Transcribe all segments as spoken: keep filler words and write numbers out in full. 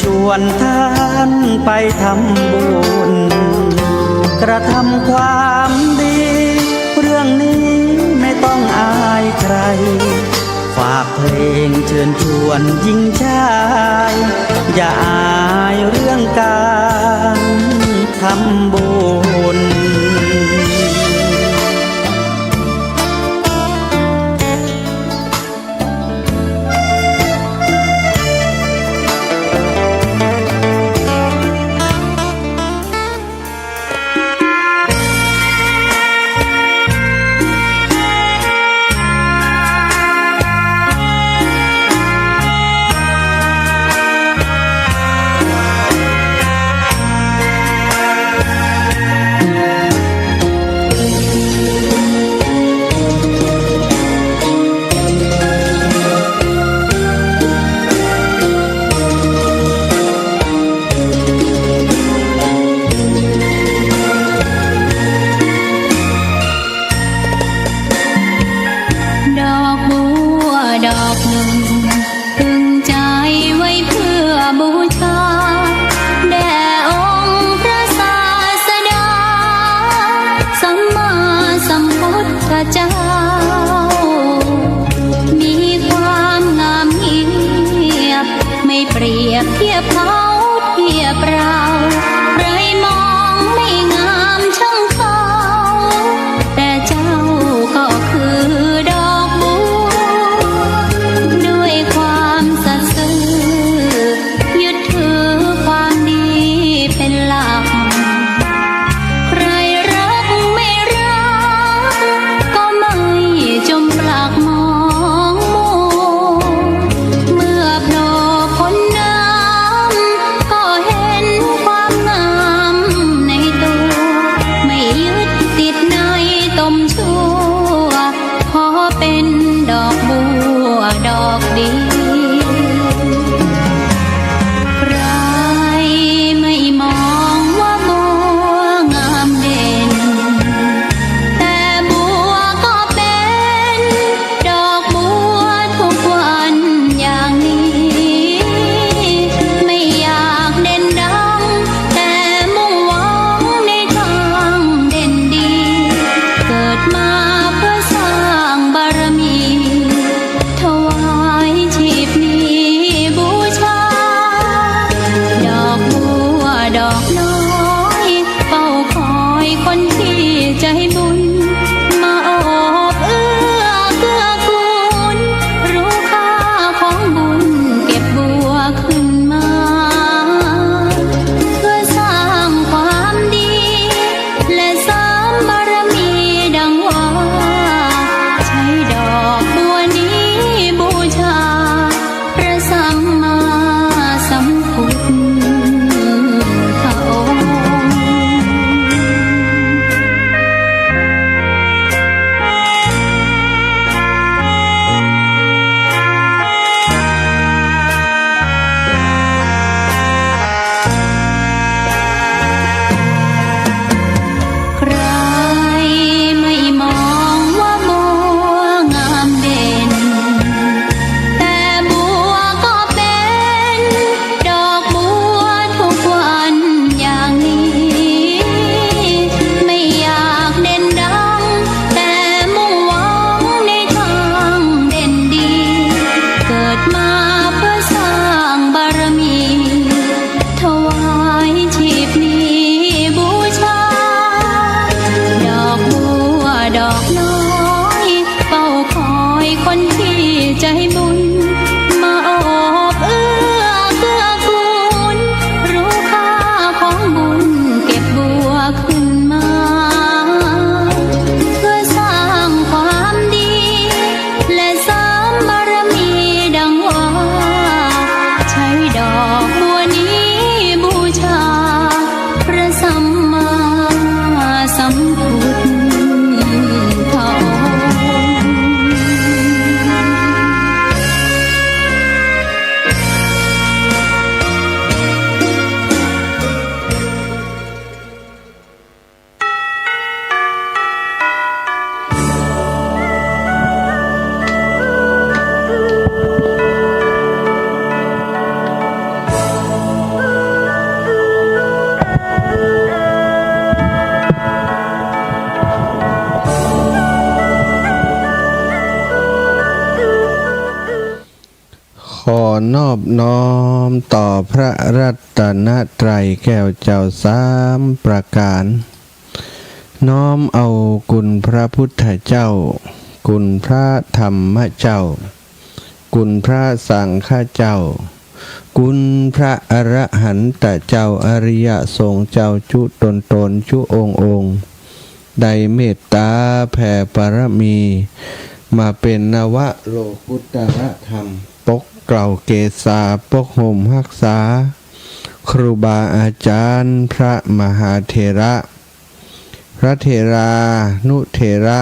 ชวนท่านไปทำบุญ กระทำความดี เรื่องนี้ไม่ต้องอายใคร ฝากเพลงเชิญชวนหญิงชาย อย่าอายเรื่องการทำบุญ ดอกบัวดอกหนึ่ง ตึงใจไว้เพื่อบูชา แด่องค์พระศาสดา สัมมาสัมพุทธเจ้า มีความงามเงียบ ไม่เปรียบเทียบเขาเทียบเรา ใครมองไม่งามช่างเขา แต่เจ้าก็คือดอกบัว ด้วยความสัตย์ซื่อ ยึดถือความดีเป็นหลัก ใครรักไม่รัก ก็ไม่จมปลักมองมัว เมื่อโผล่พ้นน้ำ ก็เห็นความงาม นอบน้อมต่อพระรัตนตรัยแก้วเจ้าสามประก๋าน น้อมเอาคุณพระพุทธเจ้า คุณพระธรรมเจ้า คุณพระสังฆเจ้า คุณพระอรหันตเจ้า อริยสงฆ์เจ้าจุ๊ตนๆ จุ๊องค์ๆ ได้เมตต๋าแผ่ปารมี มาเป๋นนวโลกุตตรธรรม ปกเกล้าเกศา ปกห่มฮักษา ครูบาอาจ๋ารย์ พระมหาเถระ พระเถรานุเถระ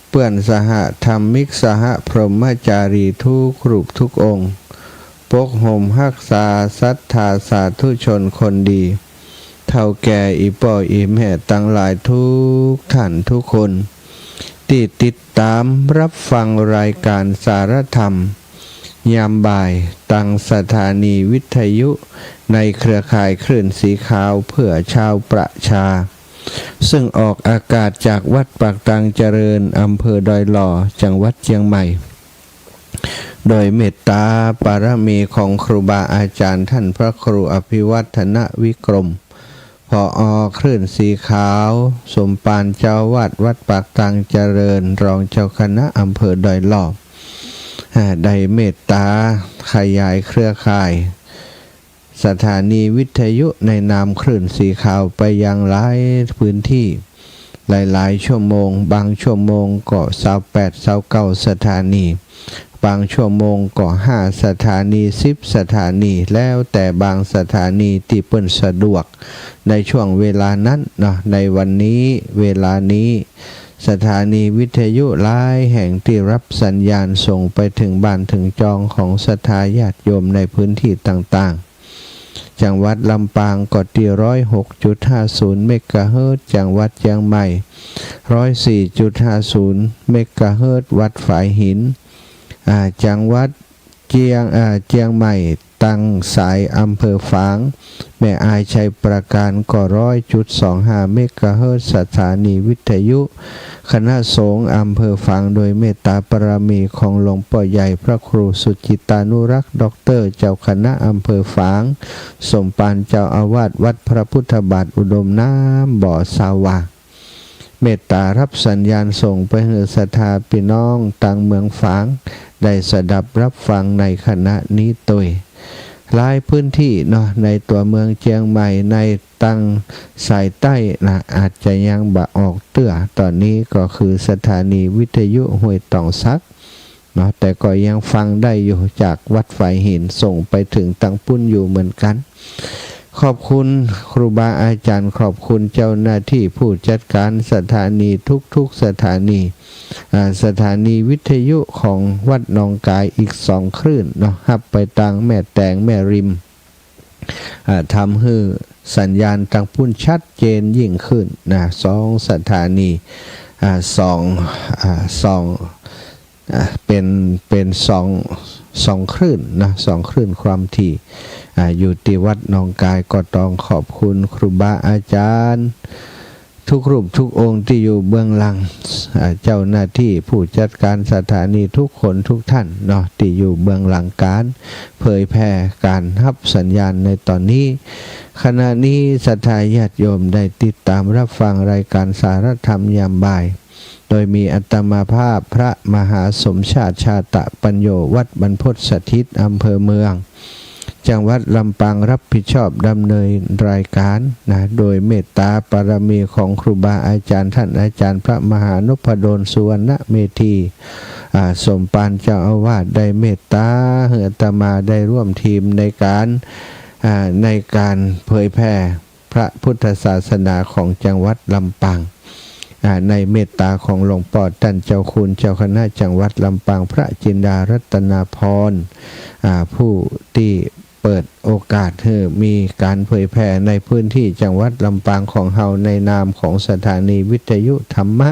เปื้อนสหธรรมิก สหพรหมจารีทุกรูปทุกองค์ ปกห่มฮักษาศรัทธาสาธุชนคนดี เฒ่าแก่อี่ป้ออี่แม่ตังหลายทุกท่านทุกคน ตี้ติดต๋ามฮับฟังรายก๋านสารธรรม ยามบ่าย ตางสถานีวิทยุในเครือข่ายคลื่นสีขาวเพื่อชาวประชา ซึ่งออกอากาศจากวัดปากตางเจริญ อำเภอดอยหล่อ จังหวัดเจียงใหม่ โดยเมตต๋าปารมีของครูบาอาจ๋ารย์ท่านพระครูอภิวัฒนวิกรม ผอ.คลื่นสีขาว สมภารเจ้าอาวาสวัดปากตางเจริญ รองเจ้าคณะอำเภอดอยหล่อ อ่า ได้เมตต๋าขยายเครือข่ายสถานีวิทยุในนามคลื่นสีขาวไปยังหลายพื้นที่ หลายๆ ชั่วโมง บางชั่วโมงก็ซาวแปด ซาวเก้าสถานี บางชั่วโมงก็ห้าสถานี สิบสถานี แล้วแต่บางสถานีตี้เปิ้นสะดวกในช่วงเวลานั้นเนาะ ในวันนี้ เวลานี้ สถานีวิทยุหลายแห่งตี้ฮับสัญญาณส่งไปเถิงบ้านเถิงจองของศรัทธาญาติโยมในพื้นที่ต่างๆ จังหวัดลำปางก็ตี้ร้อยหกจุดห้าศูนย์เมกะเฮิรตซ์ จังหวัดเจียงใหม่ ร้อยสี่จุดห้าศูนย์เมกะเฮิรตซ์ วัดฝายหิน อ่า จังหวัดเจียง อ่า เจียงใหม่ ตางสายอำเภอฝาง แม่อาย ชัยปราการ ก็ร้อยจุดสองห้าเมกะเฮิรตซ์ สถานีวิทยุคณะสงฆ์อำเภอฝาง โดยเมตต๋าปารมีของหลวงป้อใหญ่พระครูสุจิตตานุรักษ์ ด็อกเตอร์ เจ้าคณะอำเภอฝาง สมภารเจ้าอาวาสวัดพระพุทธบาทอุดมน้ำบ่อสาหว่า เมตต๋าฮับสัญญาณส่งไปหื้อศรัทธาปี้น้องตางเมืองฝาง ได้สดับฮับฟังในขณะนี้ตวย หลายพื้นที่เนาะ ในตั๋วเมืองเจียงใหม่ ในตางสายใต้นะ อาจจะยังบ่ออกเตื้อ ต๋อนนี้ก็คือสถานีวิทยุห้วยตองสัก เนาะ แต่ก็ยังฟังได้อยู่ จากวัดฝายหินส่งไปเถิงตางปุ้นอยู่เหมือนกั๋น ขอบคุณครูบาอาจ๋ารย์ ขอบคุณเจ้าหน้าตี้ผู้จัดก๋านสถานีทุกๆ สถานี อ่า สถานีวิทยุของวัดหนองกายอีกสองคลื่นเนาะ ฮับไปตางแม่แตงแม่ริม อ่า ทำหื้อสัญญาณตางปุ้นชัดเจนยิ่งขึ้นนะ สองสถานี อ่า สอง อ่า สอง อ่า เป๋น เป๋นสอง สองคลื่นนะ สองคลื่นความถี่ อ่า อยู่ตี้วัดหนองกาย ก็ต้องขอบคุณครูบาอาจ๋ารย์ทุกรูปทุกองค์ตี้อยู่เบื้องหลัง อ่า เจ้าหน้าตี้ผู้จัดก๋านสถานีทุกคนทุกท่านเนาะ ตี้อยู่เบื้องหลังก๋านเผยแผ่ก๋านฮับสัญญาณในต๋อนนี้ ขณะนี้ศรัทธาญาติโยมได้ติดต๋ามฮับฟังรายก๋านสารธรรมยามบ่าย โดยมีอาตมาภาพพระมหาสมชาติ ชาตะปัญโญ วัดบรรพตสถิต อำเภอเมือง จังหวัดลำปาง ฮับผิดชอบดำเนินรายก๋านนะ โดยเมตต๋าปารมีของครูบาอาจ๋ารย์ ท่านอาจ๋ารย์พระมหานพดล สุวรรณเมธี อ่า สมภารเจ้าอาวาสได้เมตต๋าหื้ออาตมาได้ร่วมทีมในก๋าน อ่า ในก๋านเผยแผ่ พระพุทธศาสนาของจังหวัดลำปาง อ่า ในเมตต๋าของหลวงป้อต้านเจ้าคุณเจ้าคณะจังหวัดลำปาง พระจินดารัตนาภรณ์ อ่า ผู้ตี้เปิดโอกาสหื้อมีก๋านเผยแผ่ในพื้นตี้จังหวัดลำปางของเฮา ในนามของสถานีวิทยุธรรมะ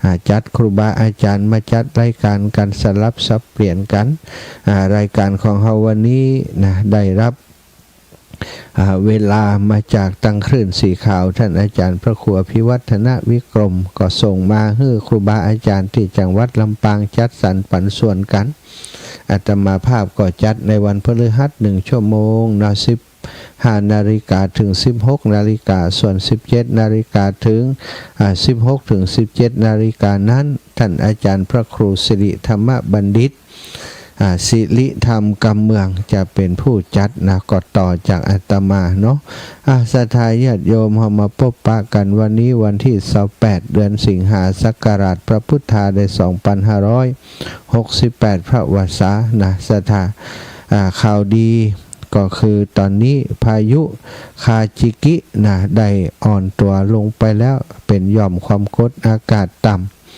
อ่า จัดครูบาอาจ๋ารย์มาจัดรายก๋านกั๋นสลับสับเปลี่ยนกั๋น อ่า รายก๋านของเฮาวันนี้นะ ได้ฮับ อ่า เวลามาจากตางคลื่นสีขาว ท่านอาจ๋ารย์พระครูอภิวัฒนวิกรม ก็ส่งมาหื้อครูบาอาจ๋ารย์ตี้จังหวัดลำปางจัดสรรปันส่วนกั๋น อาตมาภาพก็จัดในวันพฤหัสหนึ่งชั่วโมงเนาะ สิบห้านาฬิกาถึงสิบหกนาฬิกา ส่วนสิบเจ็ดนาฬิกาถึง อ่า สิบหกถึงสิบเจ็ดนาฬิกานั้น ท่านอาจารย์พระครูสิริธรรมบัณฑิต อ่า สิริธรรมกำเมืองจะเป็นผู้จัดนะ ก็ต่อจากอาตมาเนาะ อ่า ศรัทธาญาติโยม เฮามาปะปะกั๋นวันนี้วันตี้ซาวแปด เดือนสิงหา ศักราชพระพุทธาได้สองปันห้าร้อยหกสิบแปด พระวสสานะ ศรัทธา อ่า ข่าวดีก็คือต๋อนนี้พายุคาจิกินะ ได้อ่อนตั๋วลงไปแล้ว เป๋นหย่อมความกดอากาศต่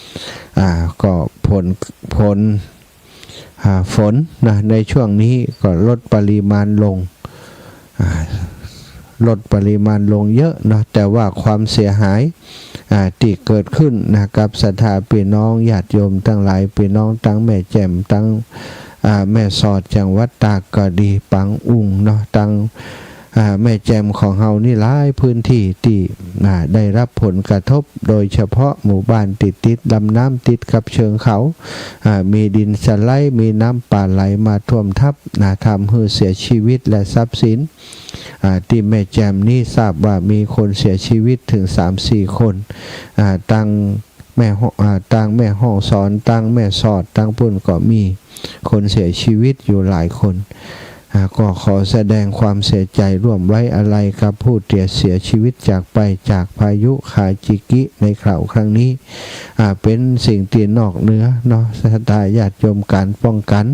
ำ อ่า ก็ผล ผล อ่า ฝนนะ ในช่วงนี้ก็ลดปริมาณลง อ่า ลดปริมาณลงเยอะเนาะ แต่ว่าความเสียหาย อ่า ตี้เกิดขึ้นนะ กับศรัทธาปี้น้องญาติโยมตังหลาย ปี้น้องตังแม่แจ่ม ตัง อ่า แม่สอด จังหวัดตากก็ดี ปางอุ๋งเนาะ ตัง อ่า แม่แจ่มของเฮานี่หลายพื้นตี้ตี้ อ่า ได้ฮับผลกระทบ โดยเฉพาะหมู่บ้านตี้ติดลำน้ำ ติดกับเชิงเขา อ่า มีดินสไลด์ มีน้ำป่าไหลมาท่วมทับนะ ทำหื้อเสียชีวิตและทรัพย์สิน อ่า ตี้แม่แจ่มนี้ทราบว่ามีคนเสียชีวิตเถิงสามสี่คน อ่า ตังแม่ฮ่อง อ่า ตังแม่ฮ่องสอน ตังแม่สอด ตังปู้นก็มีคนเสียชีวิตอยู่หลายคน อ่า ก็ขอแสดงความเสียใจ๋ร่วมไว้อาลัยกับผู้ตี้เสียชีวิตจากไปจากพายุคาจิกิในคราวครั้งนี้ อ่า เป๋นสิ่งตี้นอกเหนือเนาะ ศรัทธาญาติโยม ก๋านป้องกั๋น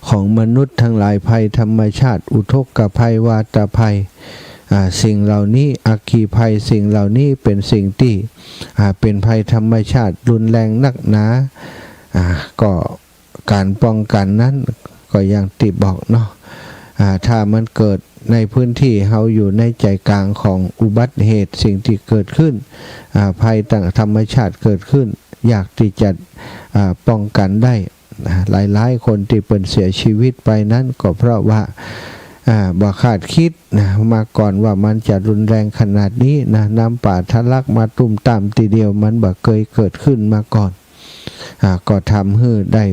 ของมนุษย์ตังหลาย ภัยธรรมชาติ อุทกภัย วาตภัย อ่า สิ่งเหล่านี้ อัคคีภัย สิ่งเหล่านี้เป๋นสิ่งตี้ อ่า เป๋นภัยธรรมชาติรุนแรงนักหนา อ่า ก็ ก๋านป้องกั๋นนั้นก็อย่างตี้บอกเนาะ อ่า ถ้ามันเกิดในพื้นตี้เฮาอยู่ในใจ๋ก๋างของอุบัติเหตุ สิ่งตี้เกิดขึ้น อ่า ภัยต่างธรรมชาติเกิดขึ้น ยากตี้จะ อ่า ป้องกั๋นได้ อ่า หลายๆ คนตี้เปิ้นเสียชีวิตไปนั้นก็เพราะว่า อ่า บ่คาดคิดนะ มาก่อนว่ามันจะรุนแรงขนาดนี้นะ น้ำป่าทะลักมาตุ้มต้ามตี้เดียว มันบ่เกยเกิดขึ้นมาก่อน อ่า ก็ทำหื้อได้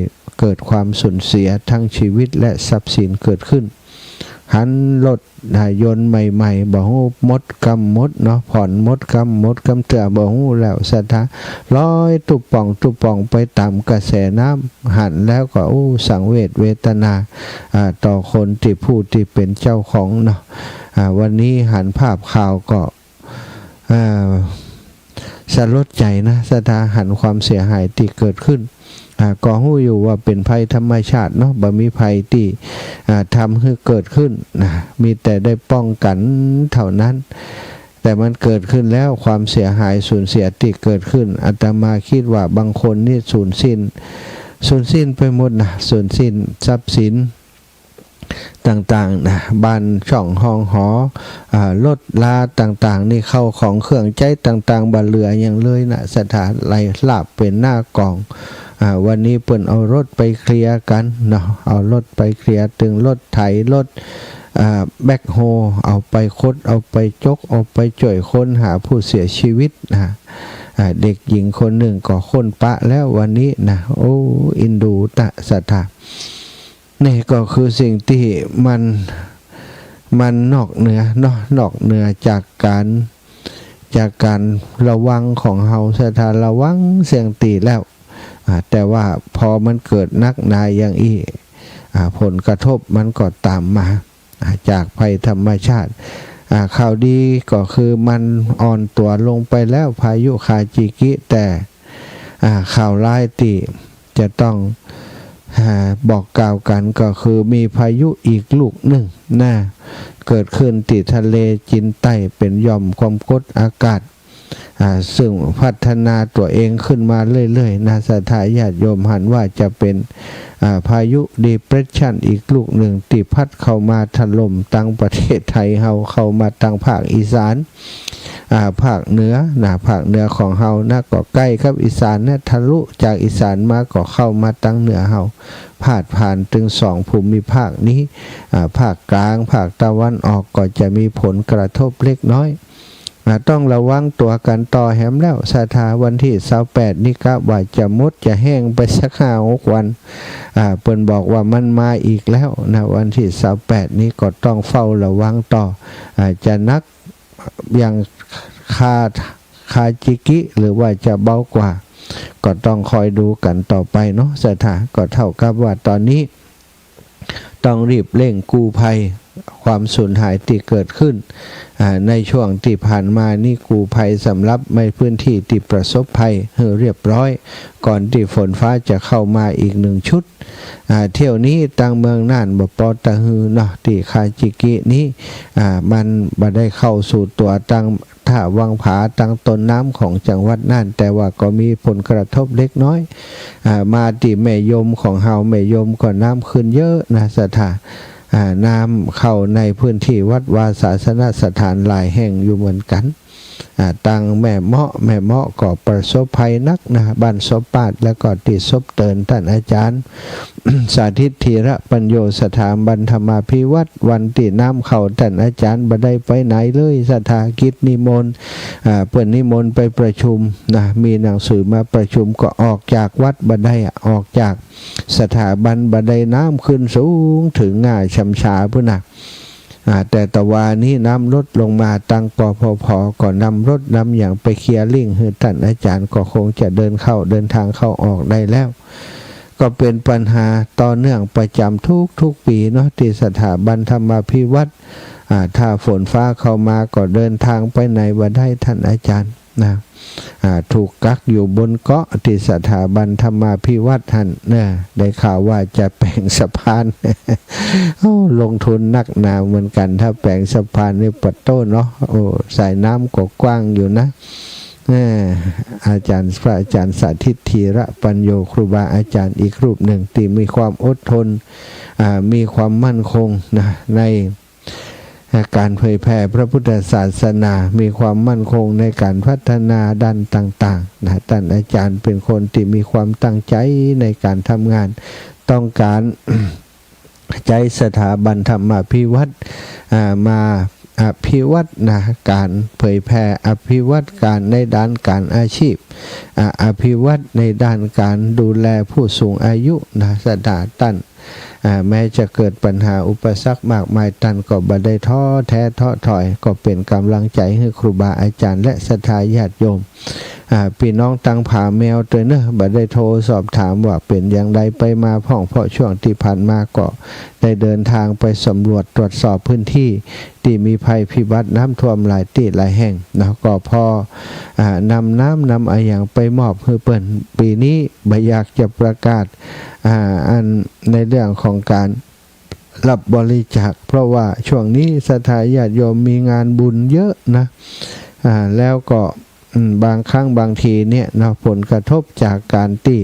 เกิดความสูญเสียทั้งชีวิตและทรัพย์สินเกิดขึ้น หันรถ อ่า ยนต์ใหม่ๆ บ่ฮู้หมดกำหมดเนาะ ผ่อนหมดกำหมดกำเตื้อบ่ฮู้แล้ว ศรัทธา ลอยตุ๊บป่องตุ๊บป่องไปต๋ามกระแสน้ำ หันแล้วก็ โอ้ สังเวชเวทนา อ่า ต่อคนตี้ผู้ตี้เป๋นเจ้าของเนาะ อ่า วันนี้หันภาพข่าวก็ อ่า สลดใจ๋นะ ศรัทธา หันความเสียหายตี้เกิดขึ้น อ่า ก็ฮู้อยู่ว่าเป๋นภัยธรรมชาติเนาะ บ่มีภัยตี้ อ่า ทำหื้อเกิดขึ้นนะ มีแต่ได้ป้องกั๋นเท่านั้น แต่มันเกิดขึ้นแล้ว ความเสียหายสูญเสียตี้เกิดขึ้น อาตมาคิดว่าบางคนนี่สูญสิ้น สูญสิ้นไปหมดนะ สูญสิ้นทรัพย์สิน ต่างๆ นะ บ้านช่องห้องหอ อ่า รถลาต่างๆ นี่ เข้าของเครื่องใจ๊ต่างๆ บ่เหลือหยังเลยนะ ศรัทธา ไหลราบเป๋นหน้ากอง อ่า วันนี้เปิ้นเอารถไปเคลียร์กั๋นเนาะ เอารถไปเคลียร์ ตึงรถไถ รถ อ่า แบ็คโฮ เอาไปขุด เอาไปจก เอาไปจ้วยค้นหาผู้เสียชีวิตนะ อ่า เด็กหญิงคนนึ่งก็ค้นปะแล้ววันนี้นะ โอ้ อินดูตะ ศรัทธา นี่ก็คือสิ่งตี้มัน มันนอกเหนือเนาะ นอกเหนือจากก๋าน จากก๋านระวังของเฮา ศรัทธา ระวังเสี้ยงตี้แล้ว อ่า แต่ว่าพอมันเกิดนักหนาอย่างอี้ อ่า ผลกระทบมันก็ต๋ามมา อ่า จากภัยธรรมชาติ อ่า ข่าวดีก็คือมันอ่อนตั๋วลงไปแล้ว พายุคาจิกิ แต่ อ่า ข่าวร้ายตี้จะต้อง อ่า บอกกล่าวกั๋นก็คือมีพายุอีกลูกนึ่งนะ เกิดขึ้นตี้ทะเลจีนใต้ เป๋นหย่อมความกดอากาศ อ่า ซึ่งพัฒนาตั๋วเองขึ้นมาเรื่อยๆ นะ ศรัทธาญาติโยม หันว่าจะเป๋น อ่า พายุดีเปรสชันอีกลูกนึ่งตี้พัดเข้ามาถล่มตังประเทศไทยเฮา เข้ามาตังภาคอีสาน อ่า ภาคเหนือนะ ภาคเหนือของเฮานะ ก็ใก้กับอีสานนะ ทะลุจากอีสานมาก็เข้ามาตังเหนือเฮา พาดผ่านตึงสองภูมิภาคนี้ อ่า ภาคกลาง ภาคตะวันออกก็จะมีผลกระทบเล็กน้อย อ่า ต้องระวังตั๋วกั๋นต่อแหมแล้ว ศรัทธา วันตี้ซาวแปดนี่กะว่าจะหมดจะแห้งไปสักห้าหกวัน อ่า เปิ้นบอกว่ามันมาอีกแล้วนะ วันตี้ซาวแปดนี่ก็ต้องเฝ้าระวังต่อ อ่า จะหนักอย่างคา คาจิกิ หรือว่าจะเบากว่า ก็ต้องคอยดูกั๋นต่อไปเนาะ ศรัทธา ก็เท่ากับว่าต๋อนนี้ ต้องรีบเร่งกู้ภัยความสูญหายตี้เกิดขึ้น อ่า ในช่วงตี้ผ่านมานี้ กู้ภัยสำหรับในพื้นตี้ตี้ประสบภัยหื้อเรียบร้อย ก่อนตี้ฝนฟ้าจะเข้ามาอีกหนึ่งชุด อ่า เที่ยวนี้ตางเมืองน่านบ่ปอตะฮือเนาะ ตี้คาจิกินี้ อ่า มันบ่ได้เข้าสู่ตั๋วตาง ท่าวังผาตางต้นน้ำของจังหวัดน่าน แต่ว่าก็มีผลกระทบเล็กน้อย อ่า มาตี้แม่ยมของเฮา แม่ยมก็น้ำขึ้นเยอะนะ ศรัทธา อ่า น้ำเข้าในพื้นตี้วัดวาศาสนสถานหลายแห่งอยู่เหมือนกั๋น อ่า ตางแม่เมาะ แม่เมาะก็ประสบภัยหนักนะ บ้านศพปาด แล้วก็ตี้ศพเติน ต้านอาจ๋ารย์ สาธิต ธีระปัญโญ สถาบันธรรมาภิวัฒน์ วันตี้น้ำเข้า ต้านอาจ๋ารย์บ่ได้ไปไหนเลย ศรัทธา กิจนิมนต์ อ่า เปิ้นนิมนต์ไปประชุมนะ มีหนังสือมาประชุม ก็ออกจากวัดบ่ได้อะ ออกจากสถาบันบ่ได้ น้ำขึ้นสูงเถิงง่าชำชาปู้นนะ อ่า แต่ตะวานี้น้ำลดลงมา ตาง ปภพ ก็นำรถนำหยังไปเคลียร์ลิ่งหื้อ ต้านอาจ๋ารย์ก็คงจะเดินเข้าเดินตางเข้าออกได้แล้ว ก็เป๋นปัญหาต่อเนื่องประจ๋ำทุกๆ ปี๋เนาะ ตี้สถาบันธรรมาภิวัฒน์ อ่า ถ้าฝนฟ้าเข้ามาก็เดินตางไปไหนบ่ได้ ต้านอาจ๋ารย์นะ อ่า ถูกกักอยู่บนเกาะตี้สถาบันธรรมาภิวัฒน์หั้นนะ ได้ข่าวว่าจะแป๋งสะพาน โอ้ ลงทุนนักหนาเหมือนกั๋น ถ้าแป๋งสะพานนี่ปะโต้เนาะ โอ้ สายน้ำก็กว้างอยู่นะ เอ่อ อาจ๋ารย์ พระอาจ๋ารย์สาธิต ธีระปัญโญ ครูบาอาจ๋ารย์อีกรูปหนึ่งตี้มีความอดทน อ่า มีความมั่นคงนะ ใน อ่า ก๋านเผยแผ่พระพุทธศาสนา มีความมั่นคงในก๋านพัฒนาด้านต่างๆ นะ ต้านอาจ๋ารย์เป๋นคนตี้มีความตั้งใจ๋ในก๋านทำงาน ต้องก๋าน ใจ๊สถาบันธรรมาภิวัฒน์ อ่า มาอภิวัฒน์นะ ก๋านเผยแผ่ อภิวัฒน์ก๋านในด้านก๋านอาชีพ อ่า อภิวัฒน์ในด้านก๋านดูแลผู้สูงอายุนะ ศรัทธา ต้าน อ่า แม้จะเกิดปัญหาอุปสรรคมากมาย ต้านก็บ่ได้ท้อแท้ท้อถอย ก็เป๋นก๋ำลังใจ๋หื้อครูบาอาจ๋ารย์และศรัทธาญาติโยม อ่า ปี้น้องตางผาแมวตวยเนาะ บ่ได้โทรสอบถามว่าเป๋นอย่างใดไปมาพ่อง เพราะช่วงตี้ผ่านมาก็ได้เดินตางไปสำรวจตรวจสอบพื้นตี้ตี้มีภัยพิบัติน้ำท่วมหลายตี้หลายแห่งเนาะ ก็พอ อ่า นำน้ำนำอะหยังไปมอบหื้อเปิ้น ปี๋นี้บ่อยากจะประกาศ อ่า อันในเรื่องของก๋านรับบริจาค เพราะว่าช่วงนี้ศรัทธาญาติโยมมีงานบุญเยอะนะ อ่า แล้วก็ อืม บางครั้งบางทีเนี่ยเนาะ ผลกระทบจากก๋านตี้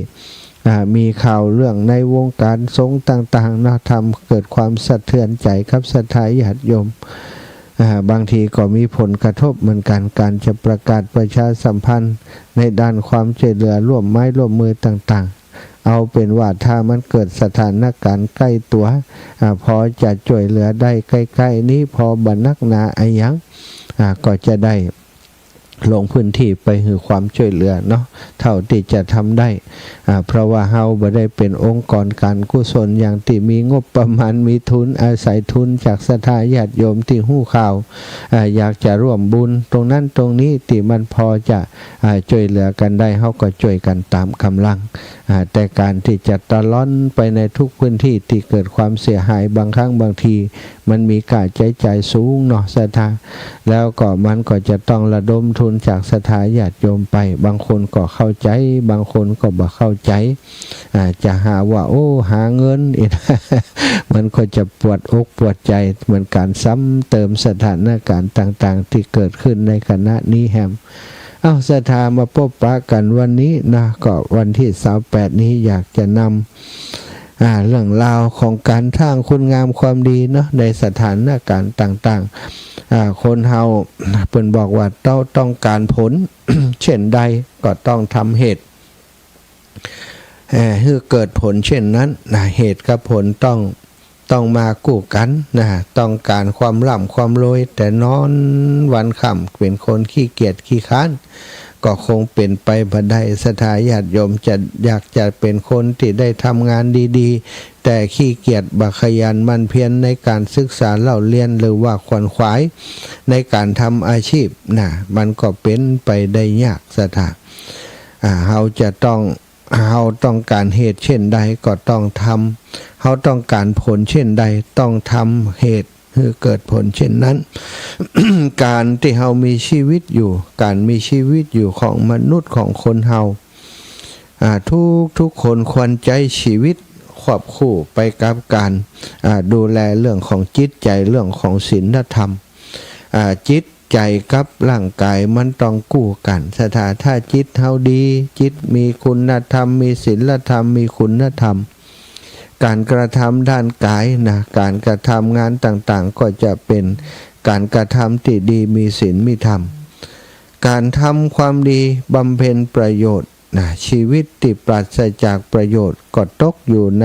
อ่า มีข่าวเรื่องในวงก๋านสงฆ์ต่างๆ เนาะ ทำเกิดความสะเทือนใจ๋กับศรัทธาญาติโยม อ่า บางทีก็มีผลกระทบเหมือนกั๋น ก๋านจะประกาศประชาสัมพันธ์ในด้านความจ้วยเหลือร่วมไม้ร่วมมือต่างๆ เอาเป๋นว่าถ้ามันเกิดสถานก๋านใก้ตั๋ว อ่า พอจะจ้วยเหลือได้ใก้ๆ นี้ พอบ่หนักหนาอะหยัง อ่า ก็จะได้ ลงพื้นตี้ไปหื้อความจ้วยเหลือเนาะ เท่าตี้จะทำได้ อ่า เพราะว่าเฮาบ่ได้เป๋นองค์กรก๋านกุศลอย่างตี้มีงบประมาณ มีทุน อาศัยทุนจากศรัทธาญาติโยมตี้ฮู้ข่าว อ่า อยากจะร่วมบุญตรงนั้นตรงนี้ ตี้มันพอจะ อ่า จ้วยเหลือกั๋นได้ เฮาก็จ้วยกั๋นต๋ามก๋ำลัง อ่า แต่ก๋านตี้จะตะล่อนไปในทุกพื้นตี้ตี้เกิดความเสียหาย บางครั้งบางที มันมีค่าใจ๊จ่ายสูงเนาะ ศรัทธา แล้วก็มันก็จะต้องระดมทุนจากศรัทธาญาติโยมไป บางคนก็เข้าใจ๋ บางคนก็บ่เข้าใจ๋ อ่า จะหาว่า โอ้ หาเงิน มันก็จะปวดอกปวดใจ๋เหมือนกั๋น ซ้ำเติมสถานก๋านต่างๆ ตี้เกิดขึ้นในขณะนี้แหม เอ้า ศรัทธา มาปบปะกั๋นวันนี้นะ ก็วันตี้ซาวแปดนี้อยากจะนำ อ่า เรื่องราวของก๋านสร้างคุณงามความดีเนาะ ในสถานก๋านต่างๆ อ่า คนเฮาเปิ้นบอกว่า เต้าต้องก๋านผล เช่นใดก็ต้องทำเหตุ เอ่อ หื้อเกิดผลเช่นนั้นนะ เหตุกับผลต้อง ต้องมากู้กั๋นนะ ต้องก๋านความร่ำความรวย แต่นอนวันค่ำเป๋นคนขี้เกียจขี้คร้าน ก็คงเป๋นไปบ่ได้ ศรัทธาญาติโยมจะอยากจะเป๋นคนตี้ได้ทำงานดีๆ แต่ขี้เกียจบ่ขยันหมั่นเพียรในก๋านศึกษาเล่าเรียน หรือว่าขวนขวายในก๋านทำอาชีพนะ มันก็เป๋นไปได้ยาก ศรัทธา อ่า เฮาจะต้อง เฮาต้องก๋านเหตุเช่นใดก็ต้องทำ เฮาต้องก๋านผลเช่นใดต้องทำเหตุหื้อเกิดผลเช่นนั้น ก๋านตี้เฮามีชีวิตอยู่ ก๋านมีชีวิตอยู่ของมนุษย์ของคนเฮา อ่า ทุกๆ คนควรใจ๊ชีวิตควบคู่ไปกับก๋าน อ่า ดูแลเรื่องของจิตใจ๋ เรื่องของศีลธรรม อ่า จิตใจ๋กับร่างก๋ายมันต้องกู้กั๋น ศรัทธา ถ้าจิตเฮาดี จิตมีคุณธรรม มีศีลธรรม มีคุณธรรม ก๋านกระทำด้านก๋ายนะ ก๋านกระทำงานต่างๆ ก็จะเป๋นก๋านกระทำตี้ดี มีศีลมีธรรม ก๋านทำความดีบำเพ็ญประโยชน์ นะ ชีวิตตี้ปราศจากประโยชน์ก็ตกอยู่ใน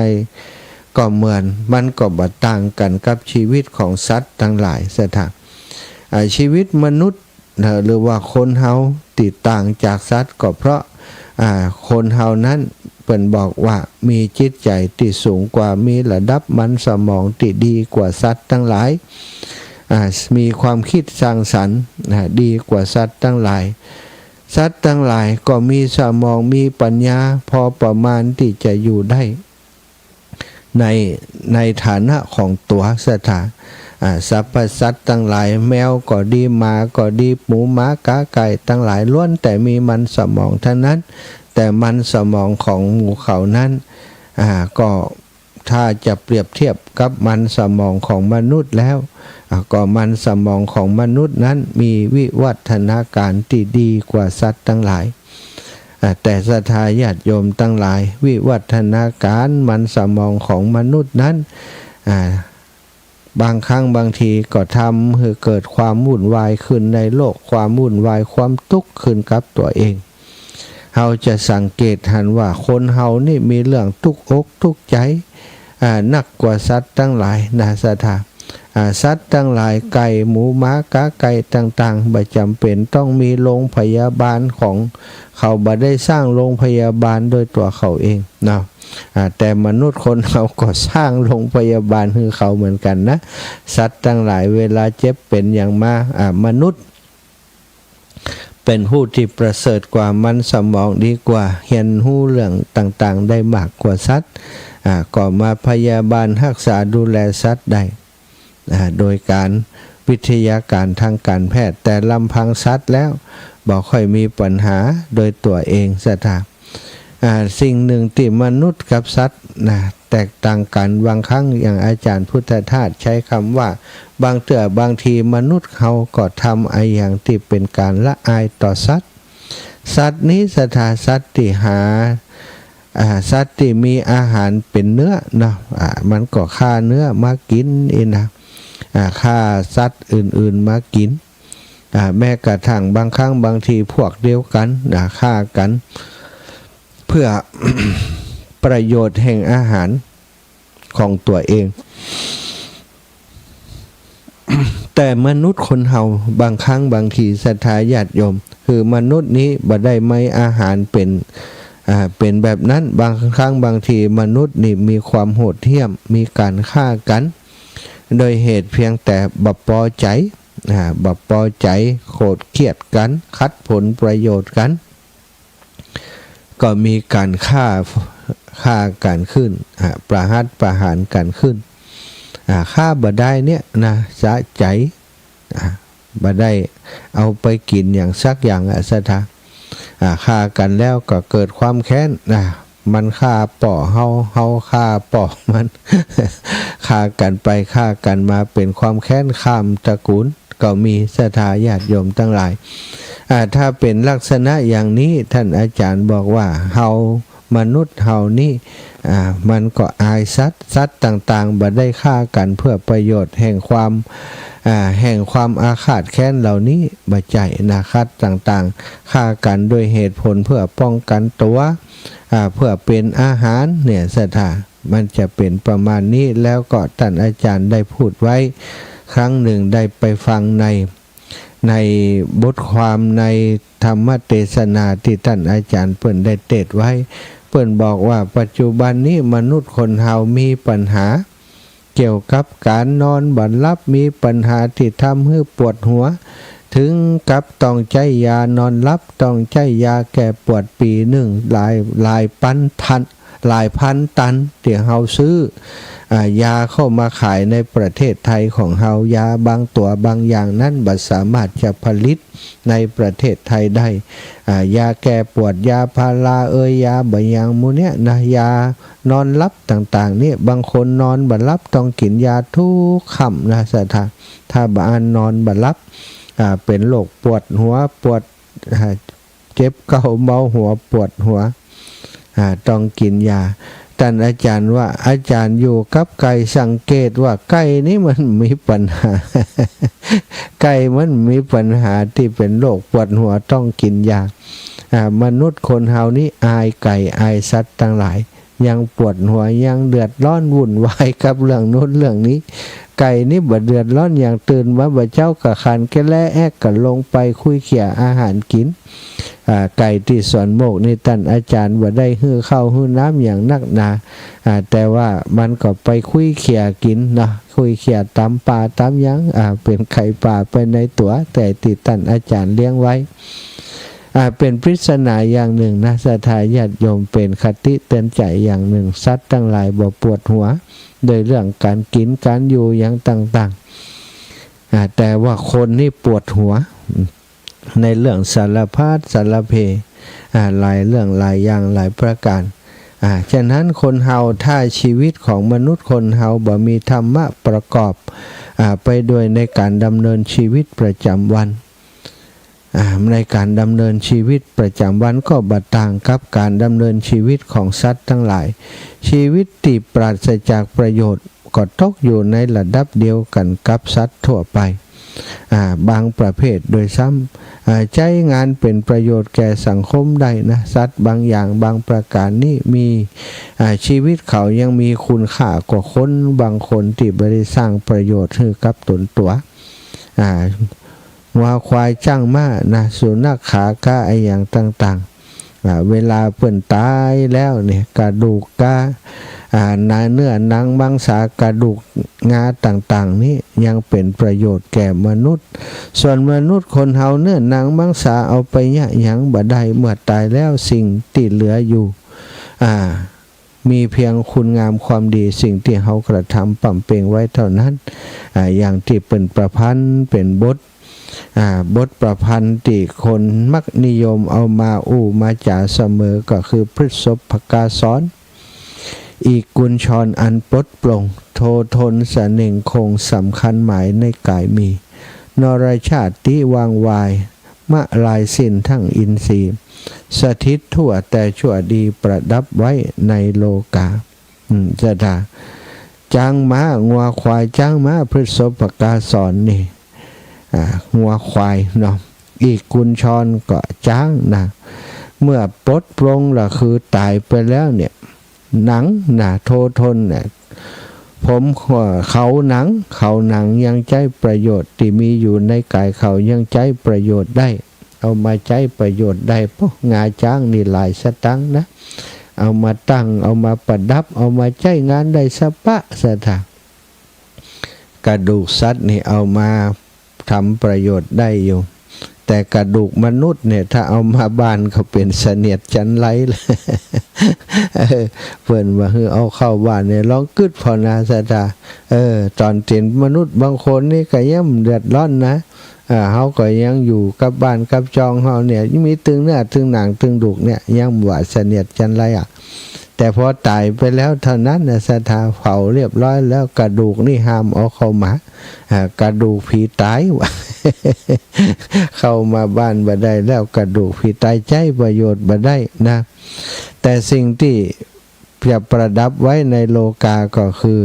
ก็เหมือน มันก็บ่ต่างกั๋นกับชีวิตของสัตว์ตังหลาย ศรัทธา อ่า ชีวิตมนุษย์นะ หรือว่าคนเฮาตี้ต่างจากสัตว์ก็เพราะ อ่า คนเฮานั้นเปิ้นบอกว่ามีจิตใจ๋ตี้สูงกว่า มีระดับมันสมองตี้ดีกว่าสัตว์ตังหลาย อ่า มีความคิดสร้างสรรค์นะ ดีกว่าสัตว์ตังหลาย สัตว์ตังหลายก็มีสมอง มีปัญญาพอประมาณตี้จะอยู่ได้ ใน ในฐานะของตั๋ว ศรัทธา อ่า สรรพสัตว์ตังหลาย แมวก็ดี หมาก็ดี หมูหมากาไก่ตังหลาย ล้วนแต่มีมันสมองทั้งนั้น แต่มันสมองของหมู่เขานั้น อ่า ก็ ถ้าจะเปรียบเทียบกับมันสมองของมนุษย์แล้ว อ่า ก็มันสมองของมนุษย์นั้นมีวิวัฒนาการตี้ดีกว่าสัตว์ตังหลาย อ่า แต่ศรัทธาญาติโยมตังหลาย วิวัฒนาการมันสมองของมนุษย์นั้น อ่า บางครั้งบางทีก็ทำหื้อเกิดความวุ่นวายขึ้นในโลก ความวุ่นวาย ความตุ๊กข์ขึ้นกับตั๋วเอง เฮาจะสังเกตหันว่าคนเฮานี่มีเรื่องตุ๊กอกตุ๊กใจ๋ อ่า นักกว่าสัตว์ตังหลายนะ ศรัทธา อ่า สัตว์ตังหลาย ไก่ หมู หมากาไก่ต่างๆ บ่จ๋ำเป๋นต้องมีโรงพยาบาลของเขา บ่ได้สร้างโรงพยาบาลโดยตั๋วเขาเองเนาะ อ่า แต่มนุษย์คนเฮาก็สร้างโรงพยาบาลหื้อเขาเหมือนกั๋นนะ สัตว์ตังหลายเวลาเจ็บเป๋นหยังมา อ่า มนุษย์ เป๋นผู้ตี้ประเสริฐกว่า มันสมองดีกว่า เฮียนฮู้เรื่องต่างๆ ได้มากกว่าสัตว์ อ่า ก็มาพยาบาลฮักษาดูแลสัตว์ได้ อ่า โดยก๋านวิทยาการทางก๋านแพทย์ แต่ลำพังสัตว์แล้วบ่ค่อยมีปัญหาโดยตั๋วเอง ศรัทธา อ่า สิ่งหนึ่งตี้มนุษย์กับสัตว์นะ แตกต่างกั๋น บางครั้งอย่างอาจ๋ารย์พุทธทาสใจ๊กำว่า บางเตื้อบางทีมนุษย์เฮาก็ทำอะหยังตี้เป๋นก๋านละอายต่อสัตว์ สัตว์นี้ ศรัทธา สัตว์ตี้หา อ่า สัตว์ตี้มีอาหารเป๋นเนื้อเนาะ อ่า มันก็ฆ่าเนื้อมากิ๋นอี้นะ อ่า ฆ่าสัตว์อื่นๆ มากิ๋น อ่า แม้กระทั่งบางครั้งบางทีพวกเดียวกั๋นนะ ฆ่ากั๋น เพื่อ ประโยชน์แห่งอาหารของตั๋วเอง แต่มนุษย์คนเฮาบางครั้งบางที ศรัทธาญาติโยม คือมนุษย์นี้บ่ได้มีอาหารเป๋น อ่า เป๋นแบบนั้น บางครั้งบางทีมนุษย์นี่มีความโหดเหี้ยม มีก๋านฆ่ากั๋น โดยเหตุเพียงแต่บ่ปอใจ๋ อ่า บ่ปอใจ๋ โขดเคียดกั๋น ขัดผลประโยชน์กั๋น ก็มีก๋านฆ่า ฆ่ากั๋นขึ้น อ่า ประหัตประหารกั๋นขึ้น อ่า ฆ่าบ่ได้เนี่ยนะ สะใจ๋ อ่า บ่ได้เอาไปกิ๋นอย่างสักอย่างอะ ศรัทธา อ่า ฆ่ากั๋นแล้วก็เกิดความแค้น อ่า มันฆ่าป้อเฮา เฮาฆ่าป้อมัน ฆ่ากั๋นไปฆ่ากั๋นมา เป๋นความแค้นข้ามตระกูล ก็มี ศรัทธาญาติโยมตังหลาย อ่า ถ้าเป๋นลักษณะอย่างนี้ ท่านอาจ๋ารย์บอกว่า เฮา มนุษย์เฮานี่ อ่า มันก็อายสัตว์ สัตว์ต่างๆ บ่ได้ฆ่ากั๋นเพื่อประโยชน์แห่งความ อ่า แห่งความอาฆาตแค้นเหล่านี้ บ่ใจ้นะ สัตว์ต่างๆ ฆ่ากั๋นโดยเหตุผลเพื่อป้องกั๋นตั๋ว อ่า เพื่อเป๋นอาหารเนี่ย ศรัทธา มันจะเป๋นประมาณนี้ แล้วก็ต้านอาจ๋ารย์ได้พูดไว้ครั้งนึ่ง ได้ไปฟังใน ในบทความในธรรมเตสนาตี้ต้านอาจ๋ารย์เปิ้นได้เตสน์ไว้ เปิ้นบอกว่าปัจจุบันนี้มนุษย์คนเฮามีปัญหา เกี่ยวกับก๋านนอนบ่หลับ มีปัญหาตี้ทำหื้อปวดหัว เถิงกับต้องใจ๊ยานอนหลับ ต้องใจ๊ยาแก้ปวดปี๋นึ่งหลาย หลายปันตัน หลายพันตันตี้เฮาซื้อ อ่า ยาเข้ามาขายในประเทศไทยของเฮา ยาบางตั๋วบางอย่างนั้นบ่สามารถจะผลิตในประเทศไทยได้ อ่า ยาแก้ปวด ยาพาราเอย ยาบ่หยังหมู่เนี้ยนะ ยานอนหลับต่างๆ เนี่ย บางคนนอนบ่หลับ ต้องกิ๋นยากู้ค่ำนะศรัทธา ถ้าบ่อั้นนอนบ่หลับ อ่า เป๋นโรคปวดหัว ปวด อ่า เจ็บเก้าเมาหัว ปวดหัว อ่า ต้องกิ๋นยา ต้านอาจ๋ารย์ว่า อาจ๋ารย์อยู่กับไก่ สังเกตว่าไก่นี่มันมีปัญหา ไก่มันมีปัญหาตี้เป๋นโรคปวดหัวต้องกิ๋นยา อ่า มนุษย์คนเฮานี้อายไก่อายสัตว์ตังหลาย ยังปวดหัว ยังเดือดร้อนวุ่นวายกับเรื่องนู้นเรื่องนี้ ไก่นี่บ่เดือดร้อนหยัง ตื่นมาบ่าเจ๊าก็ขันแก้แล้แอ๊กก็ลงไปคุ้ยเขี่ยอาหารกิ๋น อ่า ไก่ตี้สวนโมกนี่ต้านอาจ๋ารย์บ่ได้หื้อข้าวหื้อน้ำหยังนักหนา อ่า แต่ว่ามันก็ไปคุ้ยเขี่ยกิ๋นเนาะ คุ้ยเขี่ยต๋ามป่าต๋ามหยัง อ่า เป๋นไก่ป่าไปในตั๋ว แต่ตี้ต้านอาจ๋ารย์เลี้ยงไว้ อ่า เป๋นปริศนาอย่างนึ่งนะศรัทธาญาติโยม เป๋นคติเตือนใจ๋อย่างนึ่ง สัตว์ตังหลายบ่ปวดหัวโดยเรื่องก๋านกิ๋นก๋านอยู่หยังต่างๆ อ่า แต่ว่าคนนี่ปวดหัวในเรื่องสารพัดสารเพ อ่า หลายเรื่องหลายอย่างหลายประก๋าน อ่า ฉะนั้นคนเฮาถ้าชีวิตของมนุษย์คนเฮาบ่มีธรรมะประกอบ อ่า ไปด้วยในก๋านดำเนินชีวิตประจ๋ำวัน อ่า ในก๋านดำเนินชีวิตประจ๋ำวันก็บ่ต่างกับก๋านดำเนินชีวิตของสัตว์ตังหลาย ชีวิตตี้ปราศจากประโยชน์ก็ตกอยู่ในระดับเดียวกั๋นกับสัตว์ทั่วไป อ่า บางประเภทด้วยซ้ำ อ่า ใจ๊งานเป๋นประโยชน์แก่สังคมได้นะ สัตว์บางอย่างบางประก๋านนี่มี อ่า ชีวิตเขายังมีคุณค่ากว่าคนบางคนตี้บ่ได้สร้างประโยชน์หื้อกับต๋นตั๋ว อ่า งัวควายจ๊างม้านะ สุนัขขากาอะหยังต่างๆ อ่า เวลาเปิ้นต๋ายแล้วเนี่ย กระดูกกา อ่า เนื้อหนังมังสา กระดูกงาต่างๆ นี่ยังเป๋นประโยชน์แก่มนุษย์ ส่วนมนุษย์คนเฮาเนื้อหนังมังสาเอาไปเยียะหยังบ่ได้ เมื่อต๋ายแล้วสิ่งตี้เหลืออยู่ อ่า มีเพียงคุณงามความดี สิ่งตี้เฮากระทำบำเพ็ญไว้เต้านั้น อ่า อย่างตี้เปิ้นประพันธ์เป๋นบท อ่า บทประพันธ์ตี้คนมักนิยมเอามาอู้มาจ๋าเสมอ ก็คือพฤษภกาสร อีกกุญชรอันปลดปลง โททนเสน่ห์คง สำคัญหมายในก๋ายมี นรชาติวางวาย มะลายสิ้นทั้งอินทรีย์ สถิตทั่วแต่ชั่วดี ประดับไว้ในโลกา อืม ศรัทธา จ๊างม้า งัวควายจ๊างม้า พฤษภกาสรนี่ อ่า งัวควายเนาะ อีกกุญชรก็จ๊างนะ เมื่อปลดปลงละคือต๋ายไปแล้วเนี่ย หนังนะ โททนเนี่ย ผม เขาหนัง เขาหนังยังใจ๊ประโยชน์ตี้มีอยู่ในก๋ายเขายังใจ๊ประโยชน์ได้ เอามาใจ๊ประโยชน์ได้ เพราะงาจ๊างนี่หลายสตางค์นะ เอามาตั้ง เอามาประดับ เอามาใจ๊งานได้สะปะ ศรัทธา กระดูกสัตว์นี่เอามาทำประโยชน์ได้อยู่ แต่กระดูกมนุษย์เนี่ย ถ้าเอามาบ้านก็เป๋นเสนียดจัญไรเลย เออ เปิ้นว่าหื้อเอาเข้าบ้านเนี่ย ลองกึ๊ดผ่อนะ ศรัทธา เออ ต๋อนเป๋นมนุษย์บางคนนี่ก็ยังเดือดร้อนนะ เออ เฮาก็ยังอยู่กับบ้านกับจองเฮาเนี่ย มีตึงเนื้อตึงหนังตึงดูกเนี่ย ยังบ่ว่าเสนียดจัญไรอะ แต่พอต๋ายไปแล้วเต้านั้นนะ ศรัทธา เผาเรียบร้อยแล้ว กระดูกนี่ห้ามเอาเข้ามา อ่า กระดูกผีต๋าย เข้ามาบ้านบ่ได้แล้ว กระดูกผีต๋ายใจ๊ประโยชน์บ่ได้นะ แต่สิ่งตี้จะประดับไว้ในโลกาก็คือ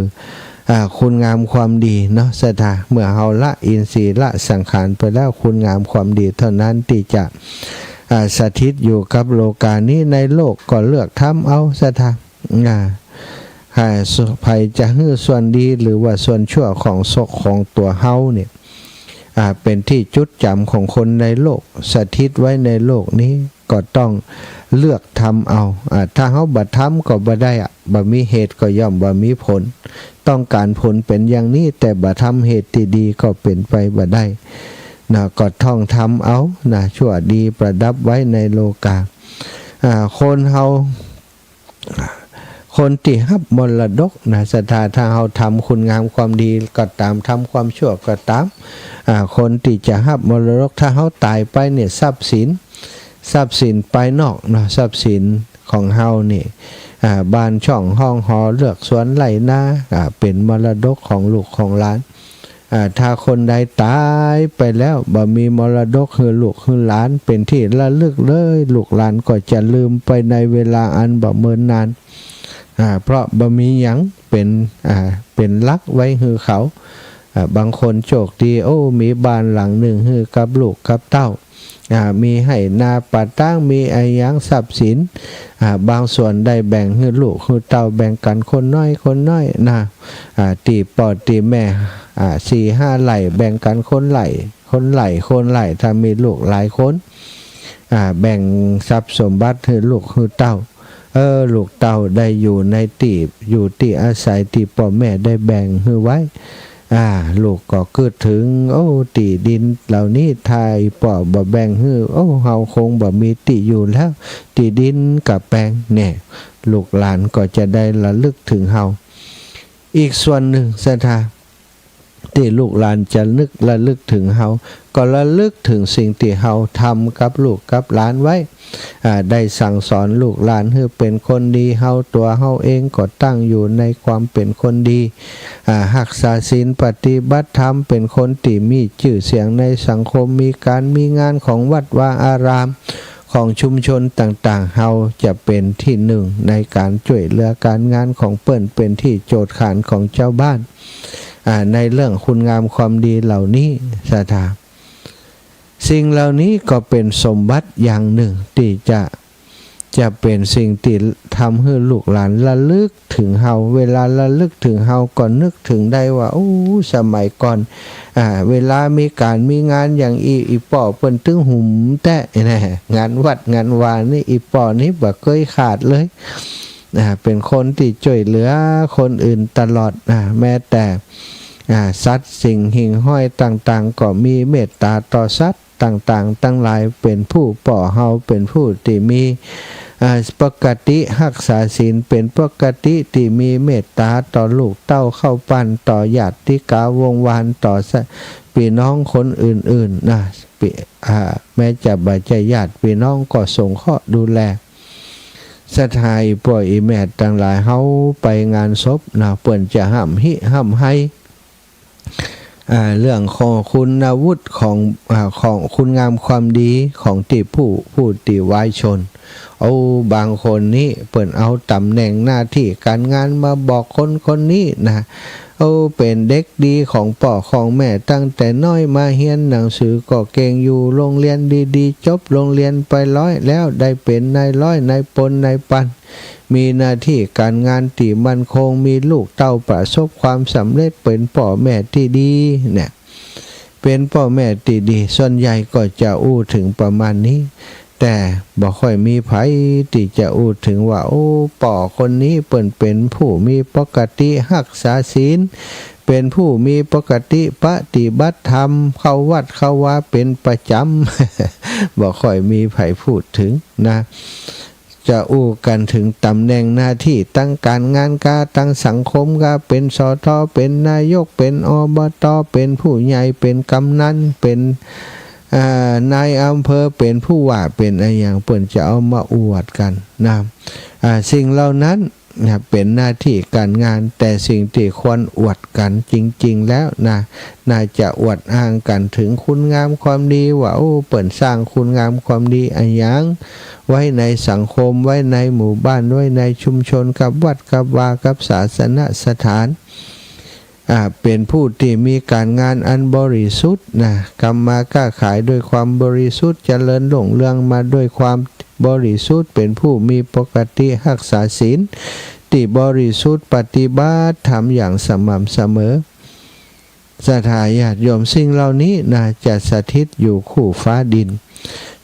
อ่า คุณงามความดีเนาะ ศรัทธา เมื่อเฮาละอินทรีย์ละสังขารไปแล้ว คุณงามความดีเต้านั้นตี้จะ อ่า สถิตอยู่กับโลกานี้ ในโลกก็เลือกทำเอา ศรัทธา อ่า ใผจะหื้อส่วนดีหรือว่าส่วนชั่วของศกของตั๋วเฮาเนี่ย อ่า เป๋นตี้จุดจ๋ำของคนในโลก สถิตไว้ในโลกนี้ ก็ต้องเลือกทำเอา อ่า ถ้าเฮาบ่ทำก็บ่ได้อะ บ่มีเหตุก็ย่อมบ่มีผล ต้องก๋านผลเป๋นอย่างนี้ แต่บ่ทำเหตุตี้ดีก็เป๋นไปบ่ได้นะ ก็ต้องทำเอานะ ชั่วดีประดับไว้ในโลกา อ่า คนเฮา คนตี้ฮับมรดกนะ ศรัทธา ถ้าเฮาทำคุณงามความดีก็ต๋าม ทำความชั่วก็ต๋าม อ่า คนตี้จะฮับมรดก ถ้าเฮาต๋ายไปเนี่ย ทรัพย์สิน ทรัพย์สินภายนอกเนาะ ทรัพย์สินของเฮานี่ อ่า บ้านช่องห้องหอเฮือนสวนไร่นา อ่า เป๋นมรดกของลูกของหลาน อ่า ถ้าคนใดต๋ายไปแล้ว บ่มีมรดกหื้อลูกหื้อหลานเป๋นตี้ระลึกเลย ลูกหลานก็จะลืมไปในเวลาอันบ่เมินนาน อ่า เพราะบ่มีหยังเป๋น อ่า เป๋นหลักไว้หื้อเขา อ่า บางคนโชคดี โอ้ มีบ้านหลังนึ่งหื้อกับลูกกับเต้า อ่า มีไฮ่นาป่าตาง มีอะหยังทรัพย์สิน อ่า บางส่วนได้แบ่งหื้อลูกหื้อเต้า แบ่งกั๋นคนน้อยคนน้อยนะ อ่า ตี้ป้อตี้แม่ อ่า สี่ห้าไร่ แบ่งกั๋นคนไร่ คนไร่ คนไร่ ถ้ามีลูกหลายคน อ่า แบ่งทรัพย์สมบัติหื้อลูกหื้อเต้า เออ ลูกเต้าได้อยู่ในตี้ อยู่ตี้อาศัยตี้ป้อแม่ได้แบ่งหื้อไว้ อ่า ลูกก็กึ๊ดเถิง โอ้ ตี้ดินเหล่านี้ถ้าอี่ป้อบ่แบ่งหื้อ โอ้ เฮาคงบ่มีตี้อยู่แล้ว ตี้ดินก็แปง แน่ ลูกหลานก็จะได้ระลึกเถิงเฮา อีกส่วนนึ่ง ศรัทธา ตี้ลูกหลานจะนึกระลึกเถิงเฮา ก็ระลึกเถิงสิ่งตี้เฮาทำกับลูกกับหลานไว้ อ่า ได้สั่งสอนลูกหลานหื้อเป๋นคนดี เฮาตั๋วเฮาเองก็ตั้งอยู่ในความเป๋นคนดี อ่า ฮักษาศีลปฏิบัติธรรม เป๋นคนตี้มีจื้อเสียงในสังคม มีก๋านมีงานของวัดวาอาราม ของชุมชนต่างๆ เฮาจะเป๋นตี้นึ่งในก๋านจ้วยเหลือก๋านงานของเปิ้น เป๋นตี้โจทย์ขานของจาวบ้าน อ่า ในเรื่องคุณงามความดีเหล่านี้ ศรัทธา สิ่งเหล่านี้ก็เป๋นสมบัติอย่างนึ่งตี้จะ จะเป๋นสิ่งตี้ทำหื้อลูกหลานระลึกเถิงเฮา เวลาระลึกเถิงเฮาก็นึกเถิงได้ว่า โอ้ สมัยก่อน อ่า เวลามีก๋านมีงานอย่างอี้ อี่ป้อเปิ้นตึงหึมแต๊แน่ งานวัดงานวานี่ อี่ป้อนี่บ่เกยขาดเลย อ่า เป๋นคนตี้จ้วยเหลือคนอื่นตลอด อ่า แม้แต่ อ่า สัตว์สิ่งหิ่งห้อยต่างๆ ก็มีเมตต๋าต่อสัตว์ต่างๆ ตังหลาย เป๋นผู้ป้อเฮา เป๋นผู้ตี้มี อ่า ปกติฮักษาศีล เป๋นปกติตี้มีเมตต๋าต่อลูกเต้าเข้าปั้น ต่อญาติกาวงศ์วาน ต่อสะ ปี้น้องคนอื่นๆ นะ ปี้ อ่า แม้จะบ่ใจ้ญาติปี้น้องก็สงเคราะห์ดูแล ศรัทธา อี่ป้ออี่แม่ตังหลาย เฮาไปงานศพนะ เปิ้นจะฮ่ำฮิฮ่ำไฮ อ่า เรื่องของคุณวุฒิของ อ่า ของคุณงามความดีของตี้ผู้ ผู้ตี้วายชน โอ้ บางคนนี่เปิ้นเอาต๋ำแหน่งหน้าตี้ก๋านงานมาบอกคนคนนี้นะ โอ้ เป๋นเด็กดีของป้อของแม่ตั้งแต่น้อยมา เฮียนหนังสือก็เก่ง อยู่โฮงเฮียนดีๆ จบโฮงเฮียนไปร้อยแล้ว ได้เป๋นนายร้อย นายปล นายปัน มีหน้าตี้ก๋านงานตี้มั่นคง มีลูกเต้าประสบความสำเร็จ เป๋นป้อแม่ตี้ดี เนี่ย เป๋นป้อแม่ตี้ดี ส่วนใหญ่ก็จะอู้เถิงประมาณนี้ แต่บ่ค่อยมีใผตี้จะอู้เถิงว่า โอ้ ป้อคนนี้เปิ้นเป๋นผู้มีปกติฮักษาศีล เป๋นผู้มีปกติปฏิบัติธรรม เข้าวัดเข้าวาเป๋นประจ๋ำ บ่ค่อยมีใผพูดเถิงนะ จะอู้กั๋นเถิงต๋ำแหน่งหน้าตี้ตังก๋านงานกา ตังสังคมกา เป๋น สต เป๋นนายก เป๋น อบต เป๋นผู้ใหญ่ เป๋นกำนัน เป๋น อ่า นายอำเภอ เป๋นผู้ว่า เป๋นอะหยัง เปิ้นจะเอามาอวดกั๋นนะ อ่า สิ่งเหล่านั้นนะ เป๋นหน้าตี้ก๋านงาน แต่สิ่งตี้ควรอวดกั๋นจริงๆ แล้วนะ น่าจะอวดอ้างกั๋นเถิงคุณงามความดีว่า โอ้ เปิ้นสร้างคุณงามความดีอะหยังไว้ในสังคม ไว้ในหมู่บ้าน ไว้ในชุมชน กับวัด กับวา กับศาสนสถาน อ่า เป๋นผู้ตี้มีก๋านงานอันบริสุทธิ์นะ ทำมาค้าขายด้วยความบริสุทธิ์ เจริญรุ่งเรืองมาด้วยความบริสุทธิ์ เป๋นผู้มีปกติฮักษาศีล ตี้บริสุทธิ์ ปฏิบัติธรรมอย่างสม่ำเสมอ ศรัทธาญาติโยม สิ่งเหล่านี้นะ จะสถิตอยู่คู่ฟ้าดิน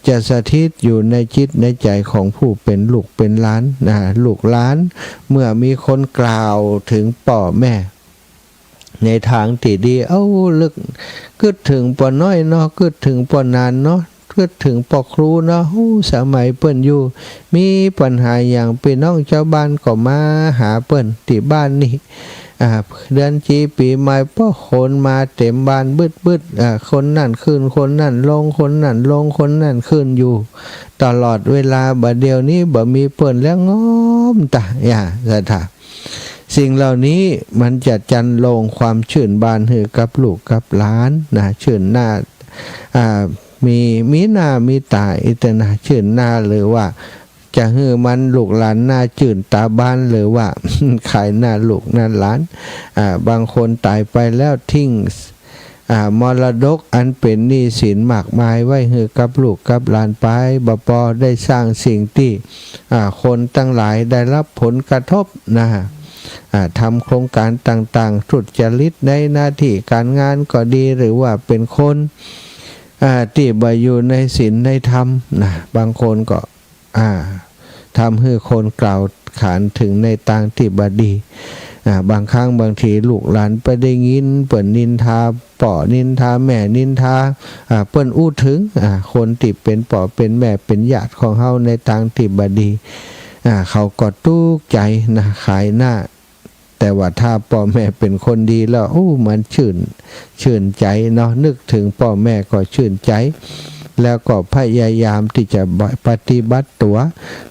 จะสถิตอยู่ในจิตในใจ๋ของผู้เป๋นลูกเป๋นหลานนะ ลูกหลาน เมื่อมีคนกล่าวเถิงป้อแม่ ในตางตี้ดี เอ้า ลึก กึ๊ดเถิงป้อน้อยเนาะ กึ๊ดเถิงป้อหนานเนาะ กึ๊ดเถิงป้อครูเนาะ ฮู้ สมัยเปิ้นอยู่ มีปัญหาหยัง ปี้น้องจาวบ้านก็มาหาเปิ้นตี้บ้านนี้ อ่า เดือนจี๋ปี๋ใหม่ ป้อ คนมาเต็มบ้านบึดๆ อ่า คนนั้นขึ้น คนนั้นลง คนนั้นลง คนนั้นขึ้นอยู่ ตลอดเวลา บ่าเดี่ยวนี้บ่มีเปิ้นแล้ว งอมต๋าย อ่า ศรัทธา สิ่งเหล่านี้มันจะจันโลงความจื้นบานหื้อกับลูกกับหลานนะ จื้นหน้า อ่า มี มีหน้ามีต๋าอี้เต๊อะนะ จื้นหน้า หรือว่าจะหื้อมันลูกหลานหน้าจื้นต๋าบาน หรือว่า ขายหน้าลูกหน้าหลาน อ่า บางคนต๋ายไปแล้วทิ้ง อ่า มรดกอันเป๋นหนี้สินมากมายไว้หื้อกับลูกกับหลานไป บ่ปอได้สร้างสิ่งตี้ อ่า คนตังหลายได้ฮับผลกระทบนะ อ่า ทำโครงก๋านต่างๆ ทุจริตในหน้าตี้ก๋านงานก็ดี หรือว่าเป๋นคน อ่า ตี้บ่อยู่ในศีลในธรรมนะ บางคนก็ อ่า ทำหื้อคนกล่าวขานเถิงในตางตี้บ่ดี อ่า บางครั้งบางทีลูกหลานไปได้ยินเปิ้นนินทาป้อนินทาแม่นินทา อ่า เปิ้นอู้เถิง อ่า คนตี้เป๋นป้อเป๋นแม่เป๋นญาติของเฮาในตางตี้บ่ดี อ่า เขาก็ตุ๊กใจ๋นะ ขายหน้า แต่ว่าถ้าป้อแม่เป๋นคนดีแล้ว อู้ มันจื้น จื้นใจ๋เนาะ นึกเถิงป้อแม่ก็จื้นใจ๋ แล้วก็พยายามตี้จะปฏิบัติตั๋ว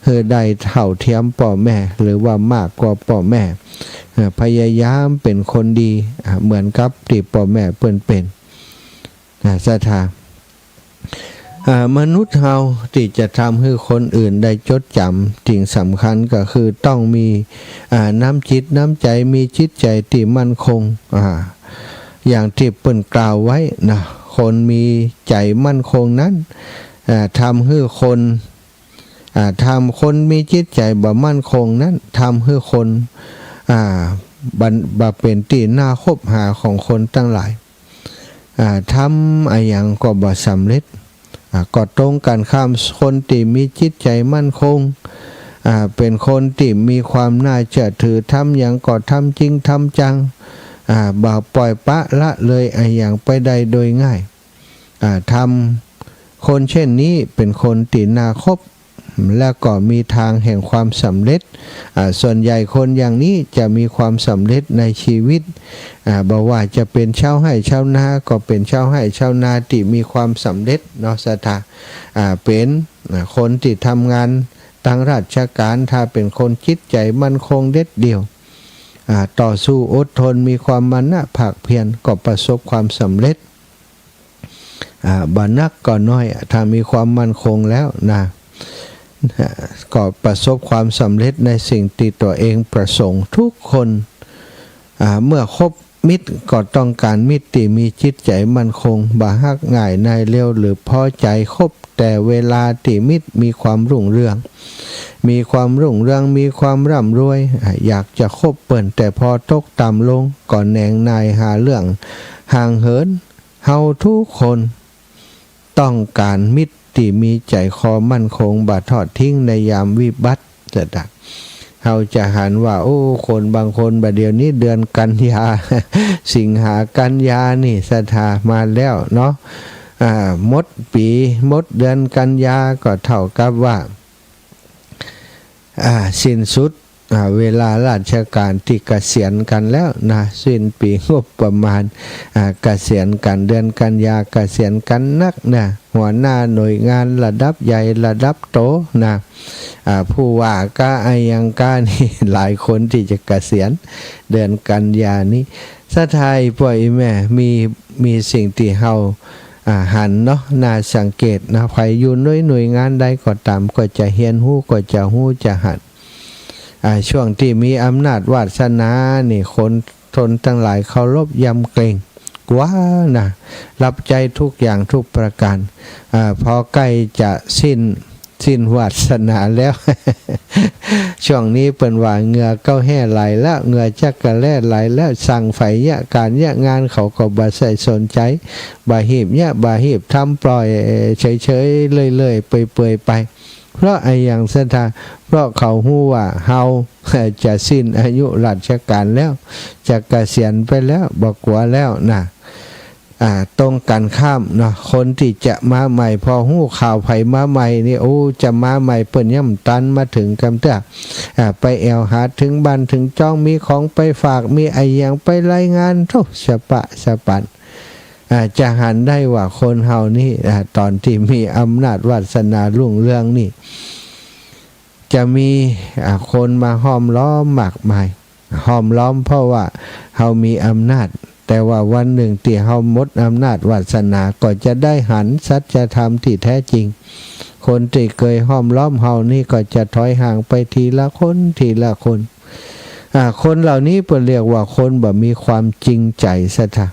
หื้อได้เท่าเทียมป้อแม่ หรือว่ามากกว่าป้อแม่ เอ่อ พยายามเป๋นคนดี อ่า เหมือนกับตี้ป้อแม่เปิ้นเป๋น อ่า ศรัทธา อ่า มนุษย์เฮาตี้จะทำหื้อคนอื่นได้จดจ๋ำ สิ่งสำคัญก็คือต้องมี อ่า น้ำจิตน้ำใจ๋ มีจิตใจ๋ตี้มั่นคง อ่า อย่างตี้เปิ้นกล่าวไว้นะ คนมีใจ๋มั่นคงนั้น อ่า ทำหื้อคน อ่า ทำ คนมีจิตใจ๋บ่มั่นคงนั้น ทำหื้อคน อ่า บ่ บ่เป๋นตี้น่าคบหาของคนตังหลาย อ่า ทำอะหยังก็บ่สำเร็จ อ่า ก็ตรงกันข้าม คนตี้มีจิตใจ๋มั่นคง อ่า เป๋นคนตี้มีความน่าเจื้อถือ ทำหยังก็ทำจริงทำจัง อ่า บ่ปล่อยปละละเลยอะหยังไปได้โดยง่าย อ่า ทำ คนเช่นนี้เป๋นคนตี้น่าคบ แล้วก็มีตางแห่งความสำเร็จ อ่า ส่วนใหญ่คนอย่างนี้จะมีความสำเร็จในชีวิต อ่า บ่ว่าจะเป๋นชาวไฮ่ชาวนา ก็เป๋นชาวไฮ่ชาวนาตี้มีความสำเร็จเนาะ ศรัทธา อ่า เป๋น อ่า คนตี้ทำงานตางราชก๋าน ถ้าเป๋นคนจิตใจ๋มั่นคงเด็ดเดี่ยว อ่า ต่อสู้อดทน มีความมานะภาคเพียร ก็ประสบความสำเร็จ อ่า บ่นักก็น้อย ถ้ามีความมั่นคงแล้วนะ ก็ประสบความสำเร็จในสิ่งตี้ตั๋วเองประสงค์ทุกคน อ่า เมื่อคบมิตรก็ต้องก๋านมิตรตี้มีจิตใจ๋มั่นคง บ่ฮักง่ายนายเร็ว หรือพอใจ๋คบแต่เวลาตี้มิตรมีความรุ่งเรือง มีความรุ่งเรือง มีความร่ำรวย อ่า อยากจะคบเปิ้น แต่พอตกต่ำลงก็แหนงหน่ายหาเรื่องห่างเหิน เฮาทุกคนต้องก๋านมิตรตี้มีใจ๋คอมั่นคง บ่ทอดทิ้งในยามวิบัติ ศรัทธา เฮาจะหันว่า โอ้ คนบางคนบ่าเดี่ยวนี้เดือนกันยา สิงหากันยานี่ ศรัทธา มาแล้วเนาะ อ่า หมดปี๋ หมดเดือนกันยาก็เท่ากับว่า อ่า สิ้นสุด อ่า เวลาราชก๋านตี้เกษียณกั๋นแล้วนะ สิ้นปี๋งบประมาณ อ่า เกษียณกั๋น เดือนกันยาเกษียณกั๋นนักนะ หัวหน้าหน่วยงานระดับใหญ่ระดับโตนะ อ่า ผู้ว่าก้าอะหยังก้านี่ หลายคนตี้จะเกษียณเดือนกันยานี้ ศรัทธา ป้อแม่ มี มีสิ่งตี้เฮา อ่า หันเนาะ น่าสังเกตนะ ใผอยู่หน่วย หน่วยงานใดก็ต๋าม ก็จะเฮียนฮู้ ก็จะฮู้จะหัน อ่า ช่วงตี้มีอำนาจวาสนานี่ คนตังหลายเคารพยำเกรง กลัวนะ รับใจ๊ทุกอย่างทุกประก๋าน อ่า พอใก้จะสิ้น สิ้นวาสนาแล้ว ช่วงนี้เปิ้นว่าเหงื่อเก๊าแฮ่ไหลแล้ว เหงื่อจักแก่แล้ไหลแล้ว สั่งใฝ่เยียะก๋านเยียะงาน เขาก็บ่ใส่สนใจ๋ บ่ฮีบเยียะ บ่ฮีบทำ ปล่อยเฉยๆ เลื่อยๆ เปื่อยๆ ไป เพราะอะหยังศรัทธา เพราะเขาฮู้ว่าเฮาจะสิ้นอายุราชก๋านแล้ว จะเกษียณไปแล้ว บ่กั๋วแล้วนะ อ่า ตรงกั๋นข้ามเนาะ คนตี้จะมาใหม่ พอฮู้ข่าวใผมาใหม่นี่ โอ้ จะมาใหม่ เปิ้นยังบ่ตันมาเถิงกำเตื้อ อ่า ไปแอ่วหาเถิงบ้านเถิงจอง มีของไปฝาก มีอะหยังไปรายงาน โธ่ สะปะสะปัน อ่า จะหันได้ว่าคนเฮานี่ อ่า ต๋อนตี้มีอำนาจวาสนารุ่งเรืองนี่ จะมี อ่า คนมาห้อมล้อมมากมาย ห้อมล้อมเพราะว่าเฮามีอำนาจ แต่ว่าวันนึ่งตี้เฮาหมดอำนาจวาสนา ก็จะได้หันสัจธรรมตี้แท้จริง คนตี้เกยห้อมล้อมเฮานี่ก็จะถอยห่างไปทีละคน ทีละคน อ่า คนเหล่านี้เปิ้นเรียกว่าคนบ่มีความจริงใจ๋ศรัทธา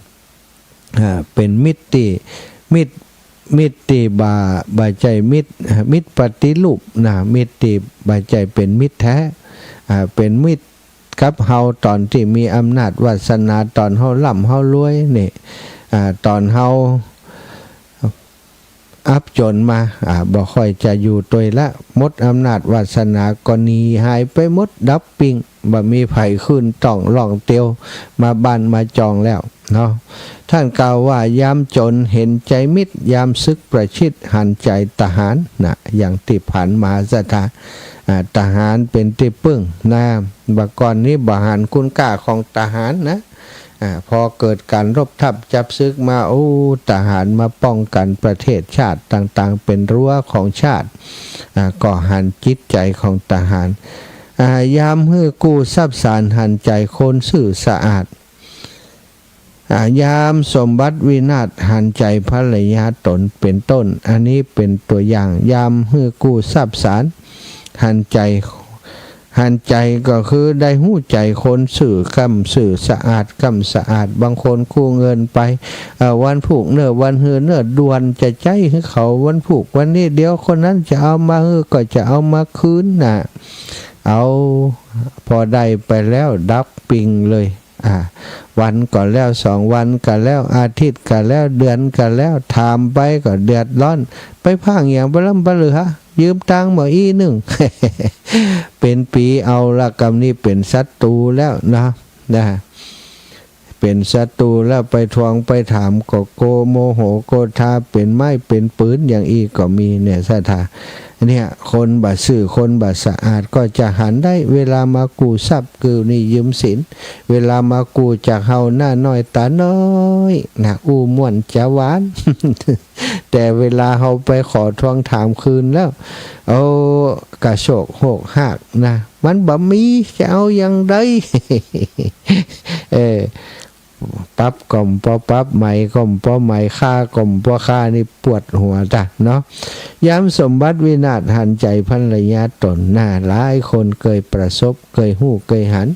อ่า เป๋นมิตรตี้ มิตร มิตรตี้บ่ บ่ใจ้มิตร อ่า มิตรปฏิรูปนะ มิตรตี้บ่ใจ้เป๋นมิตรแท้ อ่า เป๋นมิตรกับเฮาต๋อนตี้มีอำนาจวาสนา ต๋อนเฮาร่ำเฮารวยนี่ อ่า ต๋อนเฮาอับจ๋นมา อ่า บ่ค่อยจะอยู่ตวยละ หมดอำนาจวาสนาก็หนีหายไปหมด ดับปิ้ง บ่มีใผขึ้นต้องล่องเตียวมาบ้านมาจองแล้วเนาะ ต้านกล่าวว่า ยามจ๋นหันใจ๋มิตร ยามศึกประชิดหันใจ๋ทหารนะ อย่างตี้ผ่านมาศรัทธา อ่า ทหารเป๋นตี้ปึ้งนะ บ่าก่อนนี้บ่หันคุณก้าของทหารนะ อ่า พอเกิดก๋านรบทัพจับศึกมา โอ้ ทหารมาป้องกั๋นประเทศชาติต่างๆ เป๋นรั้วของชาติ อ่า ก็หันจิตใจ๋ของทหาร อ่า ยามหื้อกู้ทรัพย์สารหันใจ๋คนซื่อสะอาด อ่า ยามสมบัติวินาศหันใจ๋ภรรยาต๋นเป๋นต้น อันนี้เป๋นตั๋วอย่าง ยามหื้อกู้ทรัพย์สารหันใจ๋ หันใจ๋ก็คือได้ฮู้ใจ๋คนซื่อก้ำซื่อ สะอาดก้ำสะอาด บางคนกู้เงินไป เอ่อ วันพูกเน่อ วันหื้อเน่อ ด่วนจะใจ๊หื้อเขาวันพูกวันนี้ เดี๋ยวคนนั้นจะเอามาหื้อก็จะเอามาคืนนะ เอา พอได้ไปแล้วดับปิ้งเลย อ่า วันก็แล้ว สองวันก็แล้ว อาทิตย์ก็แล้ว เดือนก็แล้ว ถามไปก็เดือดร้อน ไปพร่างหยังปะล้ำปะเหลือ ยืมตังค์บ่อี้นึ่ง เป๋นปี๋เอาละ กำนี้เป๋นศัตรู๋แล้วนะ นะ เป๋นศัตรู๋แล้ว ไปทวงไปถามก็โกโมโหโกธา เป๋นไม้เป๋นปืนอย่างอี้ก็มีเนี่ยศรัทธา เนี่ย คนบ่ซื่อ คนบ่สะอาดก็จะหันได้ เวลามากู้ทรัพย์ กู้หนี้ยืมสิน เวลามากู้จากเฮาหน้าน้อยต๋าน้อยนะ อู้ม่วนจ๋าหวาน แต่เวลาเฮาไปขอทวงถามคืนแล้ว โอ้ กระโชกโฮกฮากนะ มันบ่มี จะเอาอย่างใด เออ ปรับก็บ่ปรับ ใหม่ก็บ่ใหม่ ฆ่าก็บ่ฆ่า นี่ปวดหัวต๋าเนาะ ยามสมบัติวินาศหันใจ๋ภรรยาต๋นนะ หลายคนเกยประสบ เกยฮู้ เกยหัน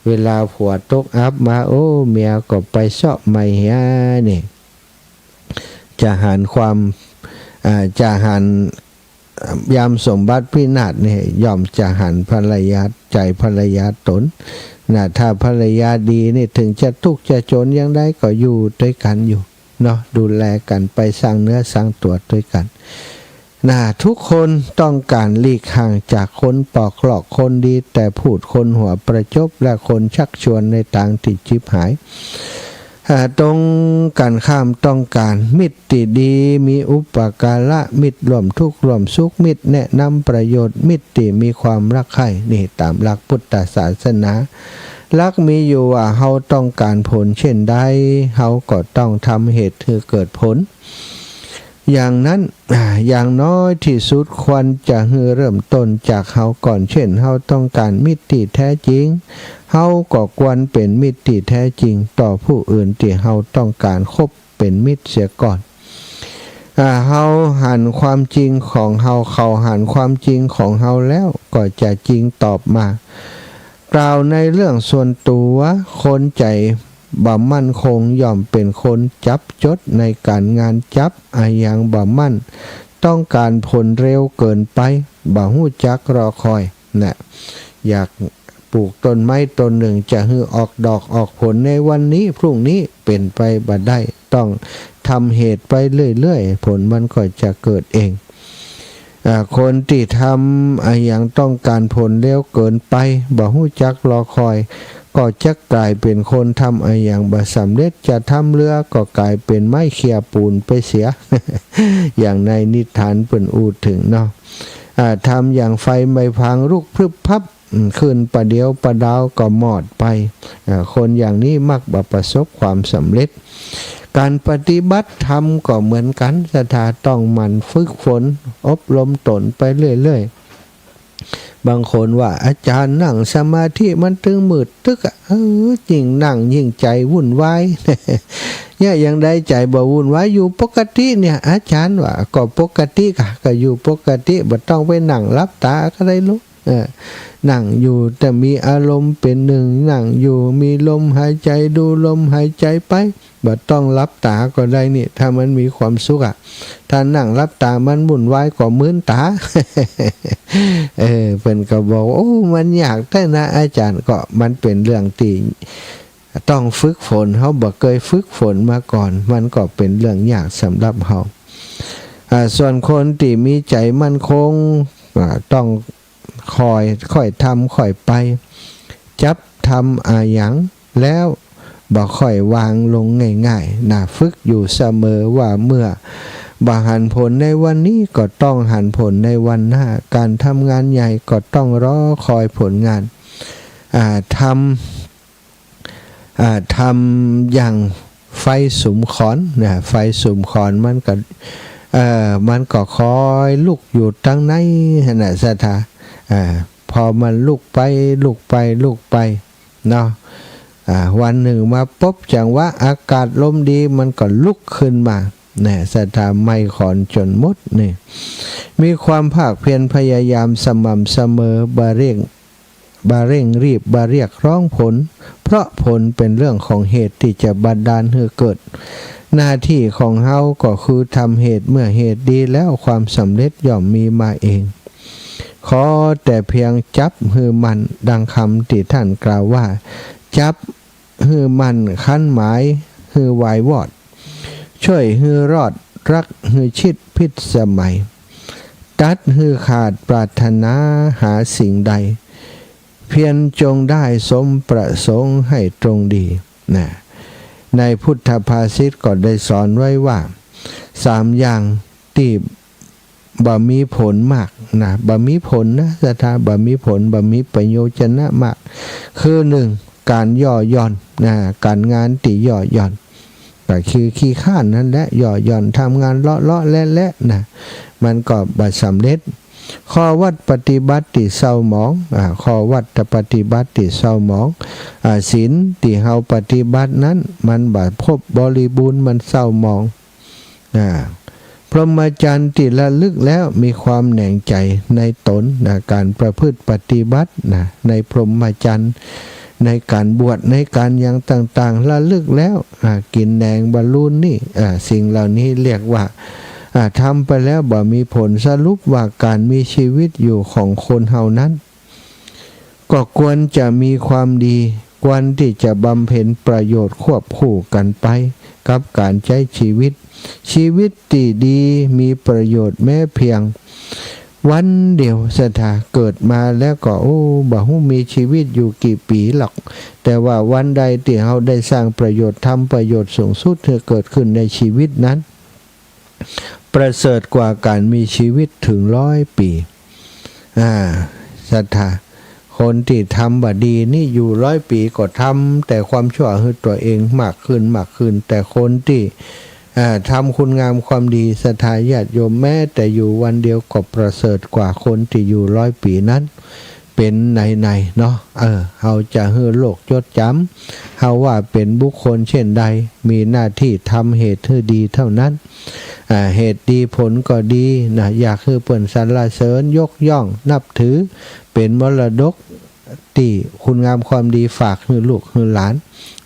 เวลาผัวตกอับมา โอ้ เมียก็ไปเซาะใหม่เหียนี่ จะหันความ อ่า จะหัน ยามสมบัติวินาศนี่ ย่อมจะหันภรรยา ใจ๋ภรรยาต๋นนะ ถ้าภรรยาดีนี่ เถิงจะตุ๊กข์จะจ๋นอย่างใดก็อยู่ตวยกั๋นอยู่เนาะ ดูแลกั๋นไป สร้างเนื้อสร้างตั๋วตวยกั๋นนะ ทุกคนต้องก๋านหลีกห่างจากคนปอกลอก คนดีแต่พูด คนหัวประจบ และคนชักชวนในตางตี้จิบหาย อ่า ตรงกั๋นข้ามต้องก๋านมิตรตี้ดี มีอุปการะ มิตรร่วมทุกข์ร่วมสุข มิตรแนะนำประโยชน์ มิตรตี้มีความรักใคร่ นี่ต๋ามหลักพุทธศาสนา หลักมีอยู่ว่าเฮาต้องก๋านผลเช่นใด เฮาก็ต้องทำเหตุหื้อเกิดผล อย่างนั้น อ่า อย่างน้อยตี้สุดควรจะหื้อเริ่มต้นจากเฮาก่อน เช่น เฮาต้องก๋านมิตรตี้แท้จริง เฮาก็ควรเป๋นมิตรตี้แท้จริงต่อผู้อื่นตี้เฮาต้องก๋านคบเป๋นมิตรเสียก่อน อ่า เฮาหันความจริงของเฮา เขาหันความจริงของเฮาแล้ว ก็จะจริงตอบมา กล่าวในเรื่องส่วนตั๋ว คนใจ๋บ่มั่นคงย่อมเป๋นคนจับจดในก๋านงาน จับอะหยังบ่มั่น ต้องก๋านผลเร็วเกิ๋นไป บ่ฮู้จักรอคอย นะ อยากปลูกต้นไม้ต้นนึ่งจะหื้อออกดอกออกผลในวันนี้ พรุ่งนี้ เป๋นไปบ่ได้ ต้องทำเหตุไปเรื่อยๆ ผลมันก็จะเกิดเอง อ่า คนตี้ทำอะหยังต้องก๋านผลเร็วเกิ๋นไป บ่ฮู้จักรอคอย ก็จะก๋ายเป๋นคนทำอะหยังบ่สำเร็จ จะทำเฮือก็ก๋ายเป๋นไม้เขี่ยปูนไปเสีย อย่างในนิทานเปิ้นอู้เถิงเนาะ อ่า ทำอย่างไฟไม่ฟางลุกพรึบพรับ อืม ขึ้นประเดี๋ยวประดาวก็มอดไป อ่า คนอย่างนี้มักบ่ประสบความสำเร็จ ก๋านปฏิบัติธรรมก็เหมือนกั๋น ศรัทธา ต้องหมั่นฝึกฝนอบรมตนไปเรื่อยๆ บางคนว่า อาจ๋ารย์ นั่งสมาธิมันตึงมืดตึ๊กอะ เออ ยิ่งนั่งยิ่งใจ๋วุ่นวาย เนี่ย อย่างใดใจ๋บ่วุ่นวาย อยู่ปกติเนี่ย อาจ๋ารย์ว่า ก็ปกติก่ะ ก็อยู่ปกติ บ่ต้องไปนั่งหลับต๋าก็ได้ลูก เออ นั่งอยู่แต่มีอารมณ์เป๋นหนึ่ง นั่งอยู่มีลมหายใจ๋ ดูลมหายใจ๋ไป บ่ต้องหลับต๋าก็ได้นี่ ถ้ามันมีความสุขอะ ถ้านั่งหลับต๋ามันวุ่นวายก็มึนต๋า เออ เปิ้นก็บอก โอ้ มันยากแต๊นะอาจ๋ารย์ ก็มันเป๋นเรื่องตี้ต้องฝึกฝน เฮาบ่เกยฝึกฝนมาก่อน มันก็เป๋นเรื่องยากสำหรับเฮา อ่า ส่วนคนตี้มีใจ๋มั่นคง อ่า ต้อง ค่อย ค่อยทำค่อยไป จับทำอะหยังแล้วบ่ค่อยวางลงง่ายๆ นะ ฝึกอยู่เสมอว่าเมื่อบ่หันผลในวันนี้ก็ต้องหันผลในวันหน้า ก๋านทำงานใหญ่ก็ต้องรอคอยผลงาน อ่า ทำ อ่า ทำอย่างไฟสุมขอนนะ ไฟสุมขอนมันก็ เอ่อ มันก็คอยลุกอยู่ตังในหั้นนะ ศรัทธา อ่า พอมันลุกไป ลุกไป ลุกไป เนาะ อ่า วันนึ่งมาปบจังหวะอากาศลมดี มันก็ลุกขึ้นมา นะ ศรัทธา ไหม้ขอนจ๋นหมดนี่ มีความภาคเพียรพยายามสม่ำเสมอ บ่เร่ง บ่เร่งรีบ บ่เรียกร้องผล เพราะผลเป๋นเรื่องของเหตุตี้จะบันดาลหื้อเกิด หน้าตี้ของเฮาก็คือทำเหตุ เมื่อเหตุดีแล้วความสำเร็จย่อมมีมาเอง ขอแต่เพียงจับหื้อมั่น ดังกำตี้ต้านกล่าวว่า จับหื้อมั่น คันหมายหื้อวายวอด ช่วยหื้อรอด รักหื้อชิดพิสมัย ตัดหื้อขาดปรารถนาหาสิ่งใด เพียรจงได้สมประสงค์ให้ตรงดี นะ ในพุทธภาษิตก็ได้สอนไว้ว่า สามอย่างตี้ บ่มีผลมากนะ บ่มีผลนะ ศรัทธา บ่มีผล บ่มีประโยชนะมาก คือหนึ่ง ก๋านย่อหย่อนนะ ก๋านงานตี้ย่อหย่อน ก็คือขี้คร้านหั้นแหละ ย่อหย่อน ทำงานเลาะๆ แหละๆ นะ มันก็บ่สำเร็จ ข้อวัตรปฏิบัติตี้เศร้าหมอง อ่า ข้อวัตรปฏิบัติตี้เศร้าหมอง อ่า ศีลตี้เฮาปฏิบัตินั้น มันบ่ครบบริบูรณ์ มันเศร้าหมอง อ่า พรหมจรรย์ตี้ระลึกแล้วมีความแหน่งใจ๋ในต๋นนะ ก๋านประพฤติปฏิบัตินะ ในพรหมจรรย์ ในก๋านบวช ในก๋านหยังต่างๆ ระลึกแล้ว อ่า กิ๋นแหนงบรรลุนี่ อ่า สิ่งเหล่านี้เรียกว่า อ่า ทำไปแล้วบ่มีผล สรุปว่าก๋านมีชีวิตอยู่ของคนเฮานั้น ก็ควรจะมีความดี ควรตี้จะบำเพ็ญประโยชน์ควบคู่กั๋นไปกับก๋านใจ๊ชีวิต ชีวิตตี้ดีมีประโยชน์แม้เพียงวันเดียว ศรัทธา เกิดมาแล้วก็ โอ้ บ่ฮู้มีชีวิตอยู่กี่ปี๋หรอก แต่ว่าวันใดตี้เฮาได้สร้างประโยชน์ ทำประโยชน์สูงสุดหื้อเกิดขึ้นในชีวิตนั้น ประเสริฐกว่าก๋านมีชีวิตเถิงร้อยปี๋ อ่า ศรัทธา คนตี้ทำบ่ดีนี่อยู่ร้อยปี๋ก็ทำแต่ความชั่วหื้อตั๋วเองมากขึ้น มากขึ้น แต่คนตี้ อ่า ทำคุณงามความดี ศรัทธาญาติโยม แม้แต่อยู่วันเดียวก็ประเสริฐกว่าคนตี้อยู่ร้อยปี๋นั้น เป๋นไนๆ เนาะ เออ เฮาจะหื้อโลกจดจ๋ำเฮาว่าเป๋นบุคคลเช่นใด มีหน้าตี้ทำเหตุหื้อดีเท่านั้น อ่า เหตุดีผลก็ดีนะ อยากหื้อเปิ้นสรรเสริญยกย่องนับถือ เป๋นมรดกตี้คุณงามความดีฝากหื้อลูกหื้อหลาน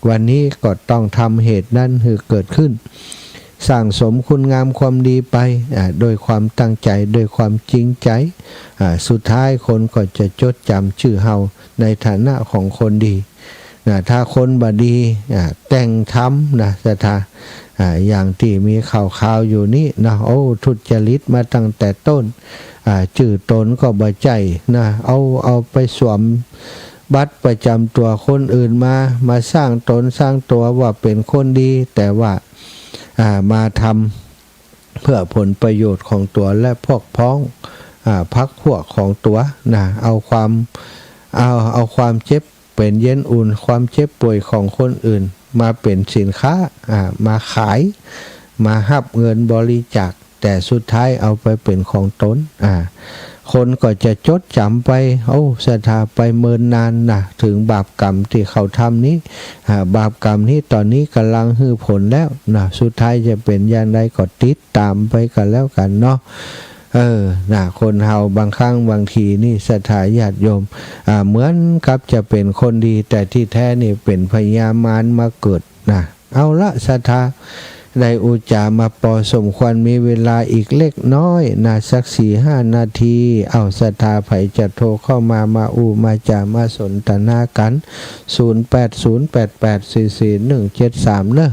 วันนี้ก็ต้องทำเหตุนั้นหื้อเกิดขึ้น สั่งสมคุณงามความดีไป อ่า โดยความตั้งใจ๋ โดยความจริงใจ๋ อ่า สุดท้ายคนก็จะจดจ๋ำจื้อเฮาในฐานะของคนดี นะ ถ้าคนบ่ดี อ่า แต่งทำนะ ศรัทธา อ่า อย่างตี้มีข่าวๆ อยู่นี้นะ โอ้ ทุจริตมาตั้งแต่ต้น อ่า จื้อตนก็บ่ใจ้นะ เอา เอาไปสวมบัตรประจ๋ำตั๋วคนอื่นมา มาสร้างตนสร้างตั๋วว่าเป๋นคนดี แต่ว่า อ่า มาทำเพื่อผลประโยชน์ของตั๋วและพวกพ้อง อ่า พรรคพวกของตั๋วนะ เอาความ เอา เอาความเจ็บ เป๋นเย็นอุ่น ความเจ็บป่วยของคนอื่น มาเป๋นสินค้า อ่า มาขาย มาฮับเงินบริจาค แต่สุดท้ายเอาไปเป๋นของตน อ่า คนก็จะจดจ๋ำไป โอ้ ศรัทธา ไปเมินนานนะ เถิงบาปกรรมตี้เขาทำนี้ อ่า บาปกรรมนี้ต๋อนนี้ก่ำลังหื้อผลแล้วนะ สุดท้ายจะเป๋นอย่างใดก็ติดต๋ามไปก็แล้วกั๋นเนาะ เออ นะ คนเฮาบางครั้งบางทีนี่ ศรัทธาญาติโยม อ่า เหมือนกับจะเป๋นคนดี แต่ตี้แท้นี่เป๋นพญามารมาเกิดนะ เอาละ ศรัทธา ได้อู้จ๋ามาปอสมควร มีเวลาอีกเล็กน้อยนะ สักสี่ห้านาที เอา ศรัทธา ใผจะโทรเข้ามา มาอู้มาจ๋า มาสนทนากั๋น ศูนย์แปดศูนย์แปดแปดสี่สี่หนึ่งเจ็ดสาม เนาะ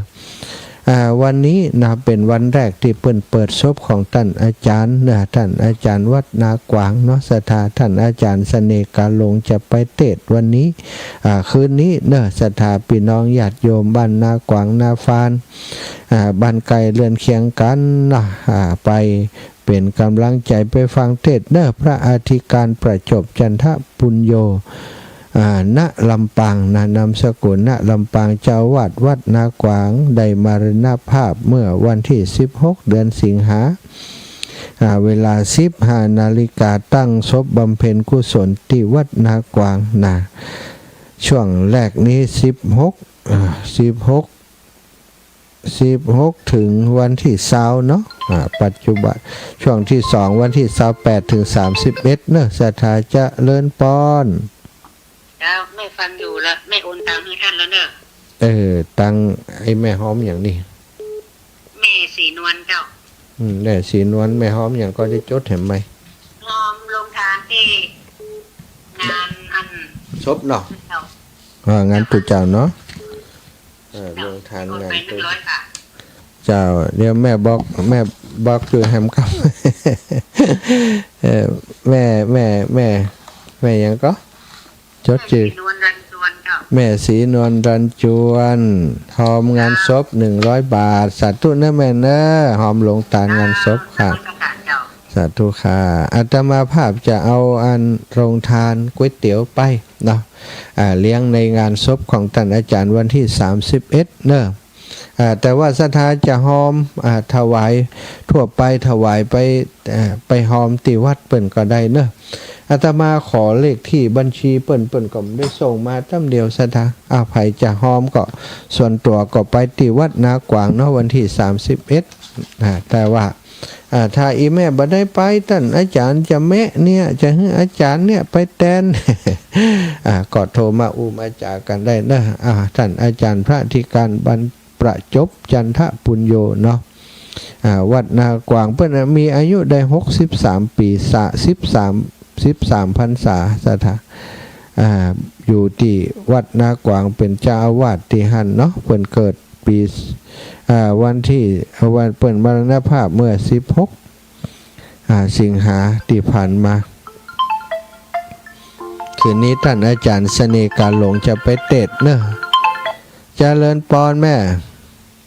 อ่า วันนี้นะ เป๋นวันแรกตี้เปิ้นเปิดศพของต้านอาจ๋ารย์นะ ต้านอาจ๋ารย์วัดนากวางเนาะ ศรัทธา ต้านอาจ๋ารย์เสน่ห์กาหลงจะไปเตสน์วันนี้ อ่า คืนนี้เนาะ ศรัทธา ปี้น้องญาติโยมบ้านนากวาง นาฟาน อ่า บ้านใก้เฮือนเคียงกั๋นนะ อ่า ไปเป๋นก๋ำลังใจ๋ ไปฟังเตสน์เนาะ พระอธิการประจบ จันทปุญโญ อ่า ณ ลำปางนะ นามสกุล ณ ลำปาง เจ้าอาวาสวัดนากวาง ได้มรณภาพเมื่อวันตี้สิบหก เดือนสิงหา อ่า เวลาสิบห้านาฬิกา ตั้งศพบำเพ็ญกุศลตี้วัดนากวางนะ ช่วงแรกนี้สิบหก อ่า สิบหก สิบหก เถิงวันตี้ซาวเนาะ อ่า ปัจจุบัน ช่วงตี้สอง วันตี้ซาวแปดเถิงสามสิบเอ็ดเนาะ ศรัทธา เจริญปอน เจ้า แม่ฟังอยู่ละ แม่โอนตังค์หื้อต้านแล้วเนาะ เออ ตังค์ไอ้แม่ฮ้อมหยังนี่ แม่ศรีนวลเจ้า อืม แม่ศรีนวล แม่ฮ้อมหยังก็ได้จดแหมไหม ฮ้อมโฮงตานตี้งานอันศพเนาะ เจ้า อ่า งานตุ๊เจ้าเนาะ เออ เจ้า โฮงตานงานตุ๊ โอนไปหนึ่งร้อยบาท เจ้า เดี๋ยวแม่บอก แม่บอกจื้อแหมก่ำ เออ แม่ แม่ แม่ แม่หยังก็ จดจื้อ แม่ศรีนวล รันจวนเจ้า แม่ศรีนวล รันจวน ฮ้อมงานศพหนึ่งร้อยบาท สาธุเนาะแม่เนาะ ฮ้อมโฮงตานงานศพค่ะ นมัสการเจ้า สาธุค่ะ อาตมาภาพจะเอาอันโฮงตานก๋วยเตี๋ยวไปเนาะ อ่า เลี้ยงในงานศพของต้านอาจ๋ารย์วันตี้สามสิบเอ็ดเนาะ อ่า แต่ว่าศรัทธาจะฮ้อม อ่า ถวายทั่วไป ถวายไป เอ่อ ไปฮ้อมตี้วัดเปิ้นก็ได้เนาะ อาตมาขอเลขตี้บัญชีเปิ้น เปิ้นก็บ่ได้ส่งมาตำเดียว ศรัทธา อ่า ใผจะฮ้อมก็ส่วนตั๋วก็ไปตี้วัดนากวางเนาะ วันตี้สามสิบเอ็ด อ่า แต่ว่า อ่า ถ้าอี่แม่บ่ได้ไป ต้านอาจ๋ารย์จะแมะเนี่ย จะหื้ออาจ๋ารย์เนี่ยไปแตน อ่า ก็โทรมาอู้มาจ๋ากั๋นได้เนาะ อ่า ต้านอาจ๋ารย์พระอธิการบรร ประจบ จันทปุญโญเนาะ อ่า วัดนากวาง เปิ้นน่ะมีอายุได้หกสิบสามปี๋ สะ สิบสาม สิบสามพรรษา ศรัทธา อ่า อยู่ตี้วัดนากวาง เป๋นเจ้าอาวาสตี้หั้นเนาะ เปิ้นเกิดปี๋ อ่า วันตี้ วัน เปิ้นมรณภาพเมื่อสิบหก อ่า สิงหาตี้ผ่านมา คืนนี้ต้านอาจ๋ารย์เสน่ห์กาหลงจะไปเตสน์เนาะ เจริญปอนแม่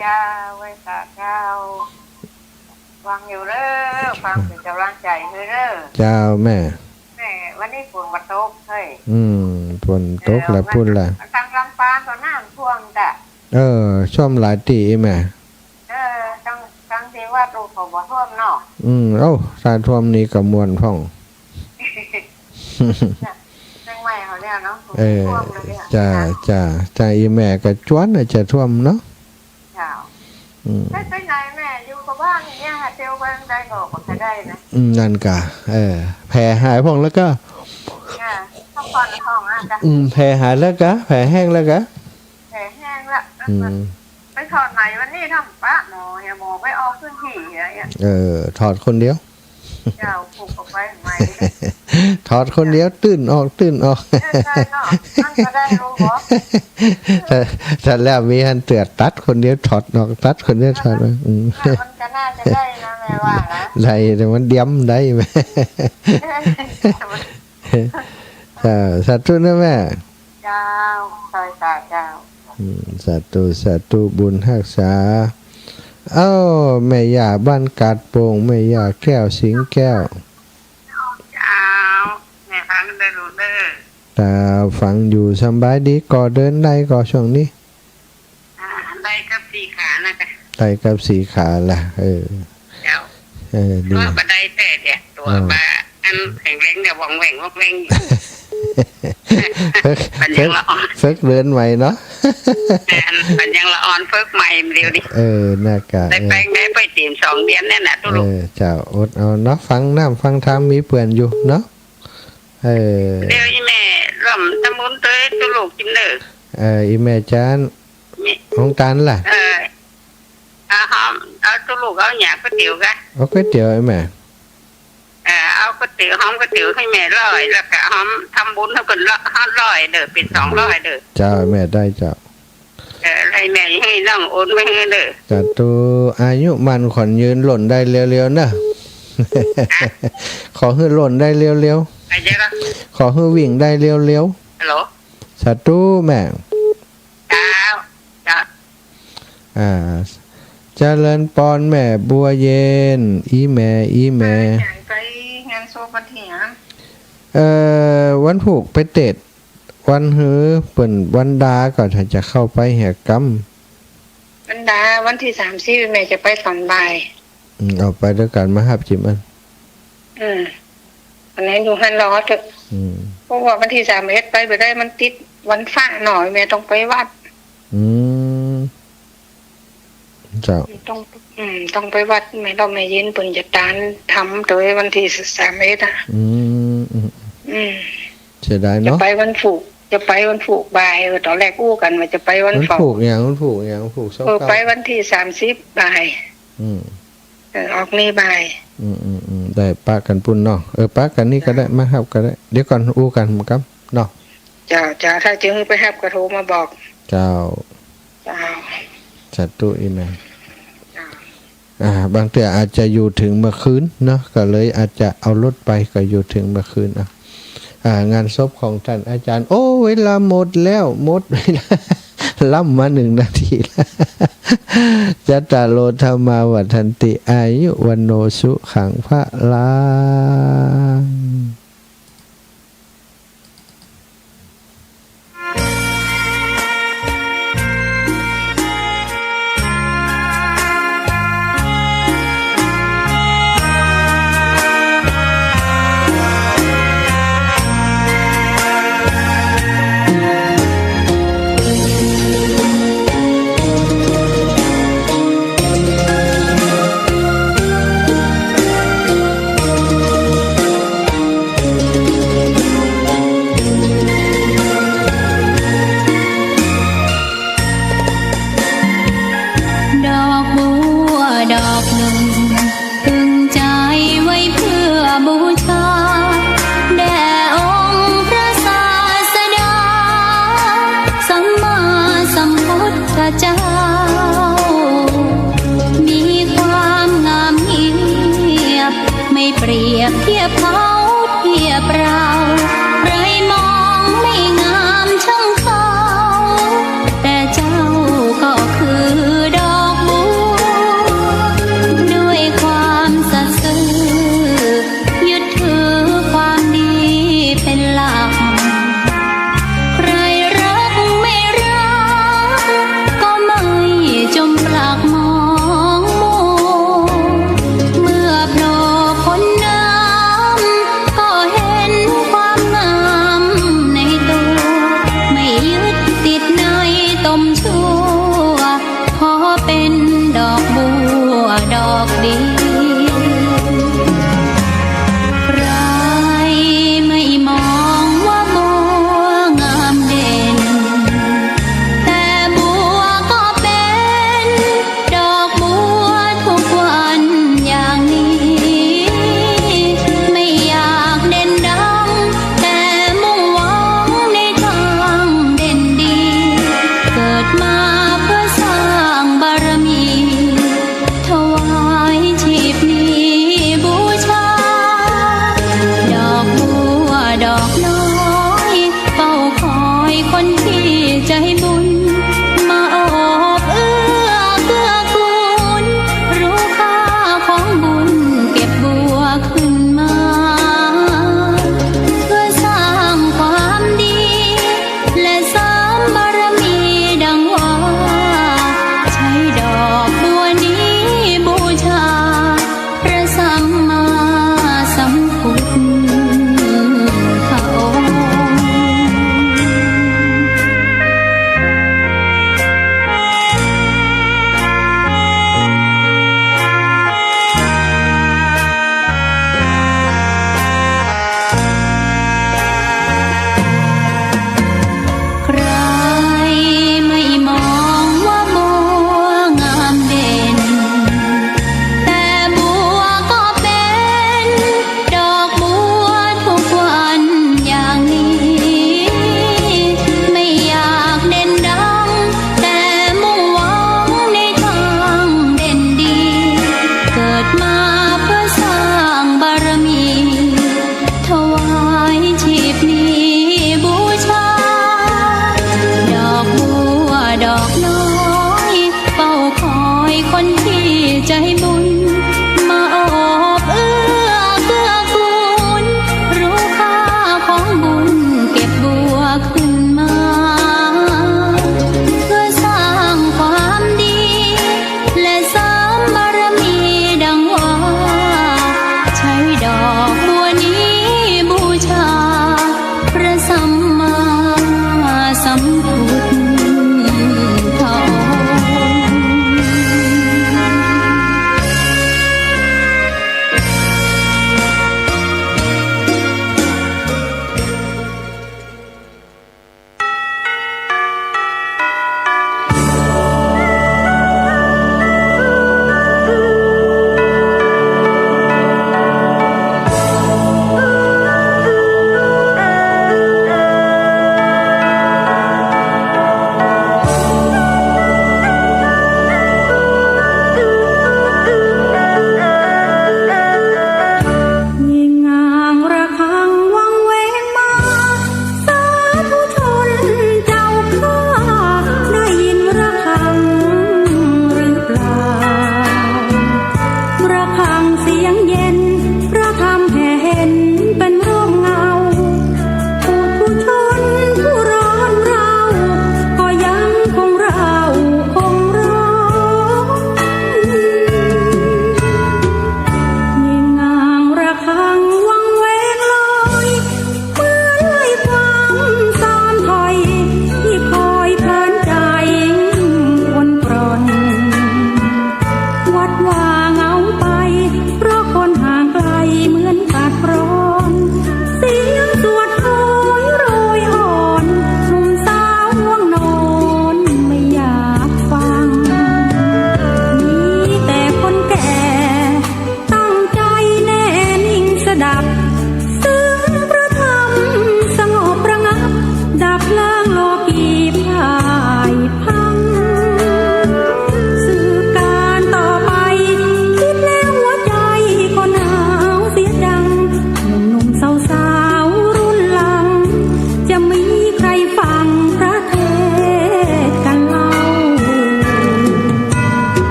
เจ้า ไหว้สาเจ้า ฟังอยู่เด้อ ฟังเป๋นก๋ำลังใจ๋หื้อเด้อ เจ้าแม่ แม่ วันนี้ฝนบ่ตกเฮ้ย อืม ฝนตกแล้ว เออ ปุ้นละ ตังลำปางก็น้ำท่วมจ้ะ เออ ท่วมหลายตี้แม่ เออ ตัง ตังตี้วัดลูกเขาบ่ท่วมเนาะ อืม เอ้า ถ้าท่วมนี่ก็ม่วนพ่อง เจียงใหม่เขาเนี่ยเนาะ เออ ท่วมเลยเนี่ย จ้า จ้า จ้า อี่แม่ก็จวนน่ะจะท่วมเนาะ เจ้า อืม ไม่ไปไหนแม่ อยู่กับบ้านอย่างเงี้ยค่ะ เตียวไปทางใดก็บ่ค่อยได้นะ อืม นั่นกะ เออ แผลหายพ่องแล้วก็ ค่ะ พักผ่อนห้องอ่ะจ้ะ อืม แผลหายแล้วกะ แผลแห้งแล้วกะ แผลแห้งละ อืม ไป ถอดไหมวันนี้ทำปะหมอ เหีย หมอไปออกพื้นที่เหีย เออ ถอดคนเดียว เจ้า ผูกเอาไปไหม ถอดคนเดียว ตื้นออก ตื้นออก เออ ใจ้เนาะ มันก็ได้รู้บ่ ถ้า ถ้าแล้วมีหันเตื้อตัดคนเดียวถอดออก ตัดคนเดียวถอดออก อืม เออ มันก็น่าจะได้นะ แม่ว่านะ ได้ แต่มันเดียมได้ เออ สา สาธุนะแม่ เจ้า ใจ้เจ้า อืม สาธุ สาธุ บุญฮักษา เอ้า แม่ย่าบ้านกาดโป่ง แม่ย่าแก้ว สิงห์แก้ว เจ้า แม่ฟังเด้อลูกเด้อ ตาฟังอยู่ สำบายดีก่อ เดินได้ก่อช่วงนี้ อ่า ได้กับสี่ขานะจ๊ะ ได้กับสี่ขาละ เออ เจ้า เออ ดี ว่าบ่ได้แต่เดียว ตั๋ว เออ บ่าอันแข็งแรงเดียว ว่องแว่ง ว่องแว่งอยู่ ฝึก มันยังละอ่อน ฝึก ฝึกเดินใหม่เนาะ แม่น มันยังละอ่อน ฝึกใหม่เดี๋ยวนี้ เออ น่ากะ ได้ เออ แปลงได้ไปเต๋มสองเดือนเนี่ยนะ ตุ๊ลูก เออ เจ้า อดเอาเนาะ ฟังน้ำฟังธรรมมีเปื้อนอยู่เนาะ เออ เดี๋ยวอีแม่ร่วมทำบุญตวยตุ๊ลูกจิมเน่อ เออ อีแม่จาน มี ของตานล่ะ เออ เอาหอม เอาตุ๊ลูกเอาหยัง ก๋วยเตี๋ยวกะ เอาก๋วยเตี๋ยวไอ้แม่ เออ เอาก๋วยเตี๋ยว หอมก๋วยเตี๋ยวหื้อแม่ร้อย แล้วก็หอมทำบุญหื้อเปิ้นละ ห้าร้อยเน่อ เป๋นสองร้อยเน่อ เจ้า แม่ได้เจ้า เออ หื้อแม่หื้อน้องโอนไว้หื้อเน่อ สาธุ อายุมั่นขวัญยืน ล่นได้เร็วๆ เน่อ ฮะ ขอหื้อล่นได้เร็วๆ อะไรนะ ขอหื้อวิ่งได้เร็วๆ ฮัลโหล สาธุแม่ เจ้า เจ้า อ่า เจริญปอนแม่บัวเย็น อีแม่ อีแม่ ไปงานศพวันที่หยัง เอ่อ วันพูกไปเตศน์ วันหื้อเปิ้นวันดาก็ถ้าจะเข้าไปแหกกำ วันดา วันที่สามสิบ แม่จะไปตอนบ่าย อืม เอาไปด้วยกัน มาฮับจิมอัน อืม อันนั้นอยู่หั้นรอเถอะ อืม เพราะว่าวันที่สามเอ็ดไปบ่ได้ มันติดวันพระหน่อย แม่ต้องไปวัด อืม เจ้า ต้อง อืม ต้องไปวัด แม่เฒ่าแม่เย็นเปิ้นจะตานธรรมตวยวันที่สามเอ็ดอะ อืม อืม อืม เสียดายเนาะ จะไปวันพูก จะไปวันพูกบ่าย เออ ตอนแรกอู้กั๋นว่าจะไปวัน วันพูกหยัง วันพูกหยัง พูกซบเก้า เออ ไปวันที่สามสิบบ่าย อืม เออ ออกนี่บ่าย อืม อืม อืม ได้ปะกั๋นปุ้นเนาะ เออ ปะกั๋นนี่ก็ได้ มาฮับก็ได้ เดี๋ยวก่อน อู้กั๋นกำเนาะ เจ้า เจ้า ถ้าจะหื้อไปฮับก็โทรมาบอก เจ้า เจ้า สาธุอีแม่ เจ้า อ่า บางเตื้ออาจจะอยู่เถิงเมื่อคืนเนาะ ก็เลยอาจจะเอารถไป ก็อยู่เถิงเมื่อคืน อ่ะ อ่า งานศพของท่านอาจารย์ โอ้ เวลาหมดแล้ว หมดเวลา ล่ำมาหนึ่งนาทีแล้ว จัตตาโร ธัมมา วัฑฒันติ อายุ วัณโณ สุขัง พลังดอกบัวดอกหนึ่ง ตึงใจไว้เพื่อบูชา แด่องค์พระศาสดา สัมมาสัมพุทธเจ้า มีความงามเงียบ ไม่เปรียบเทียบเขาเทียบเรา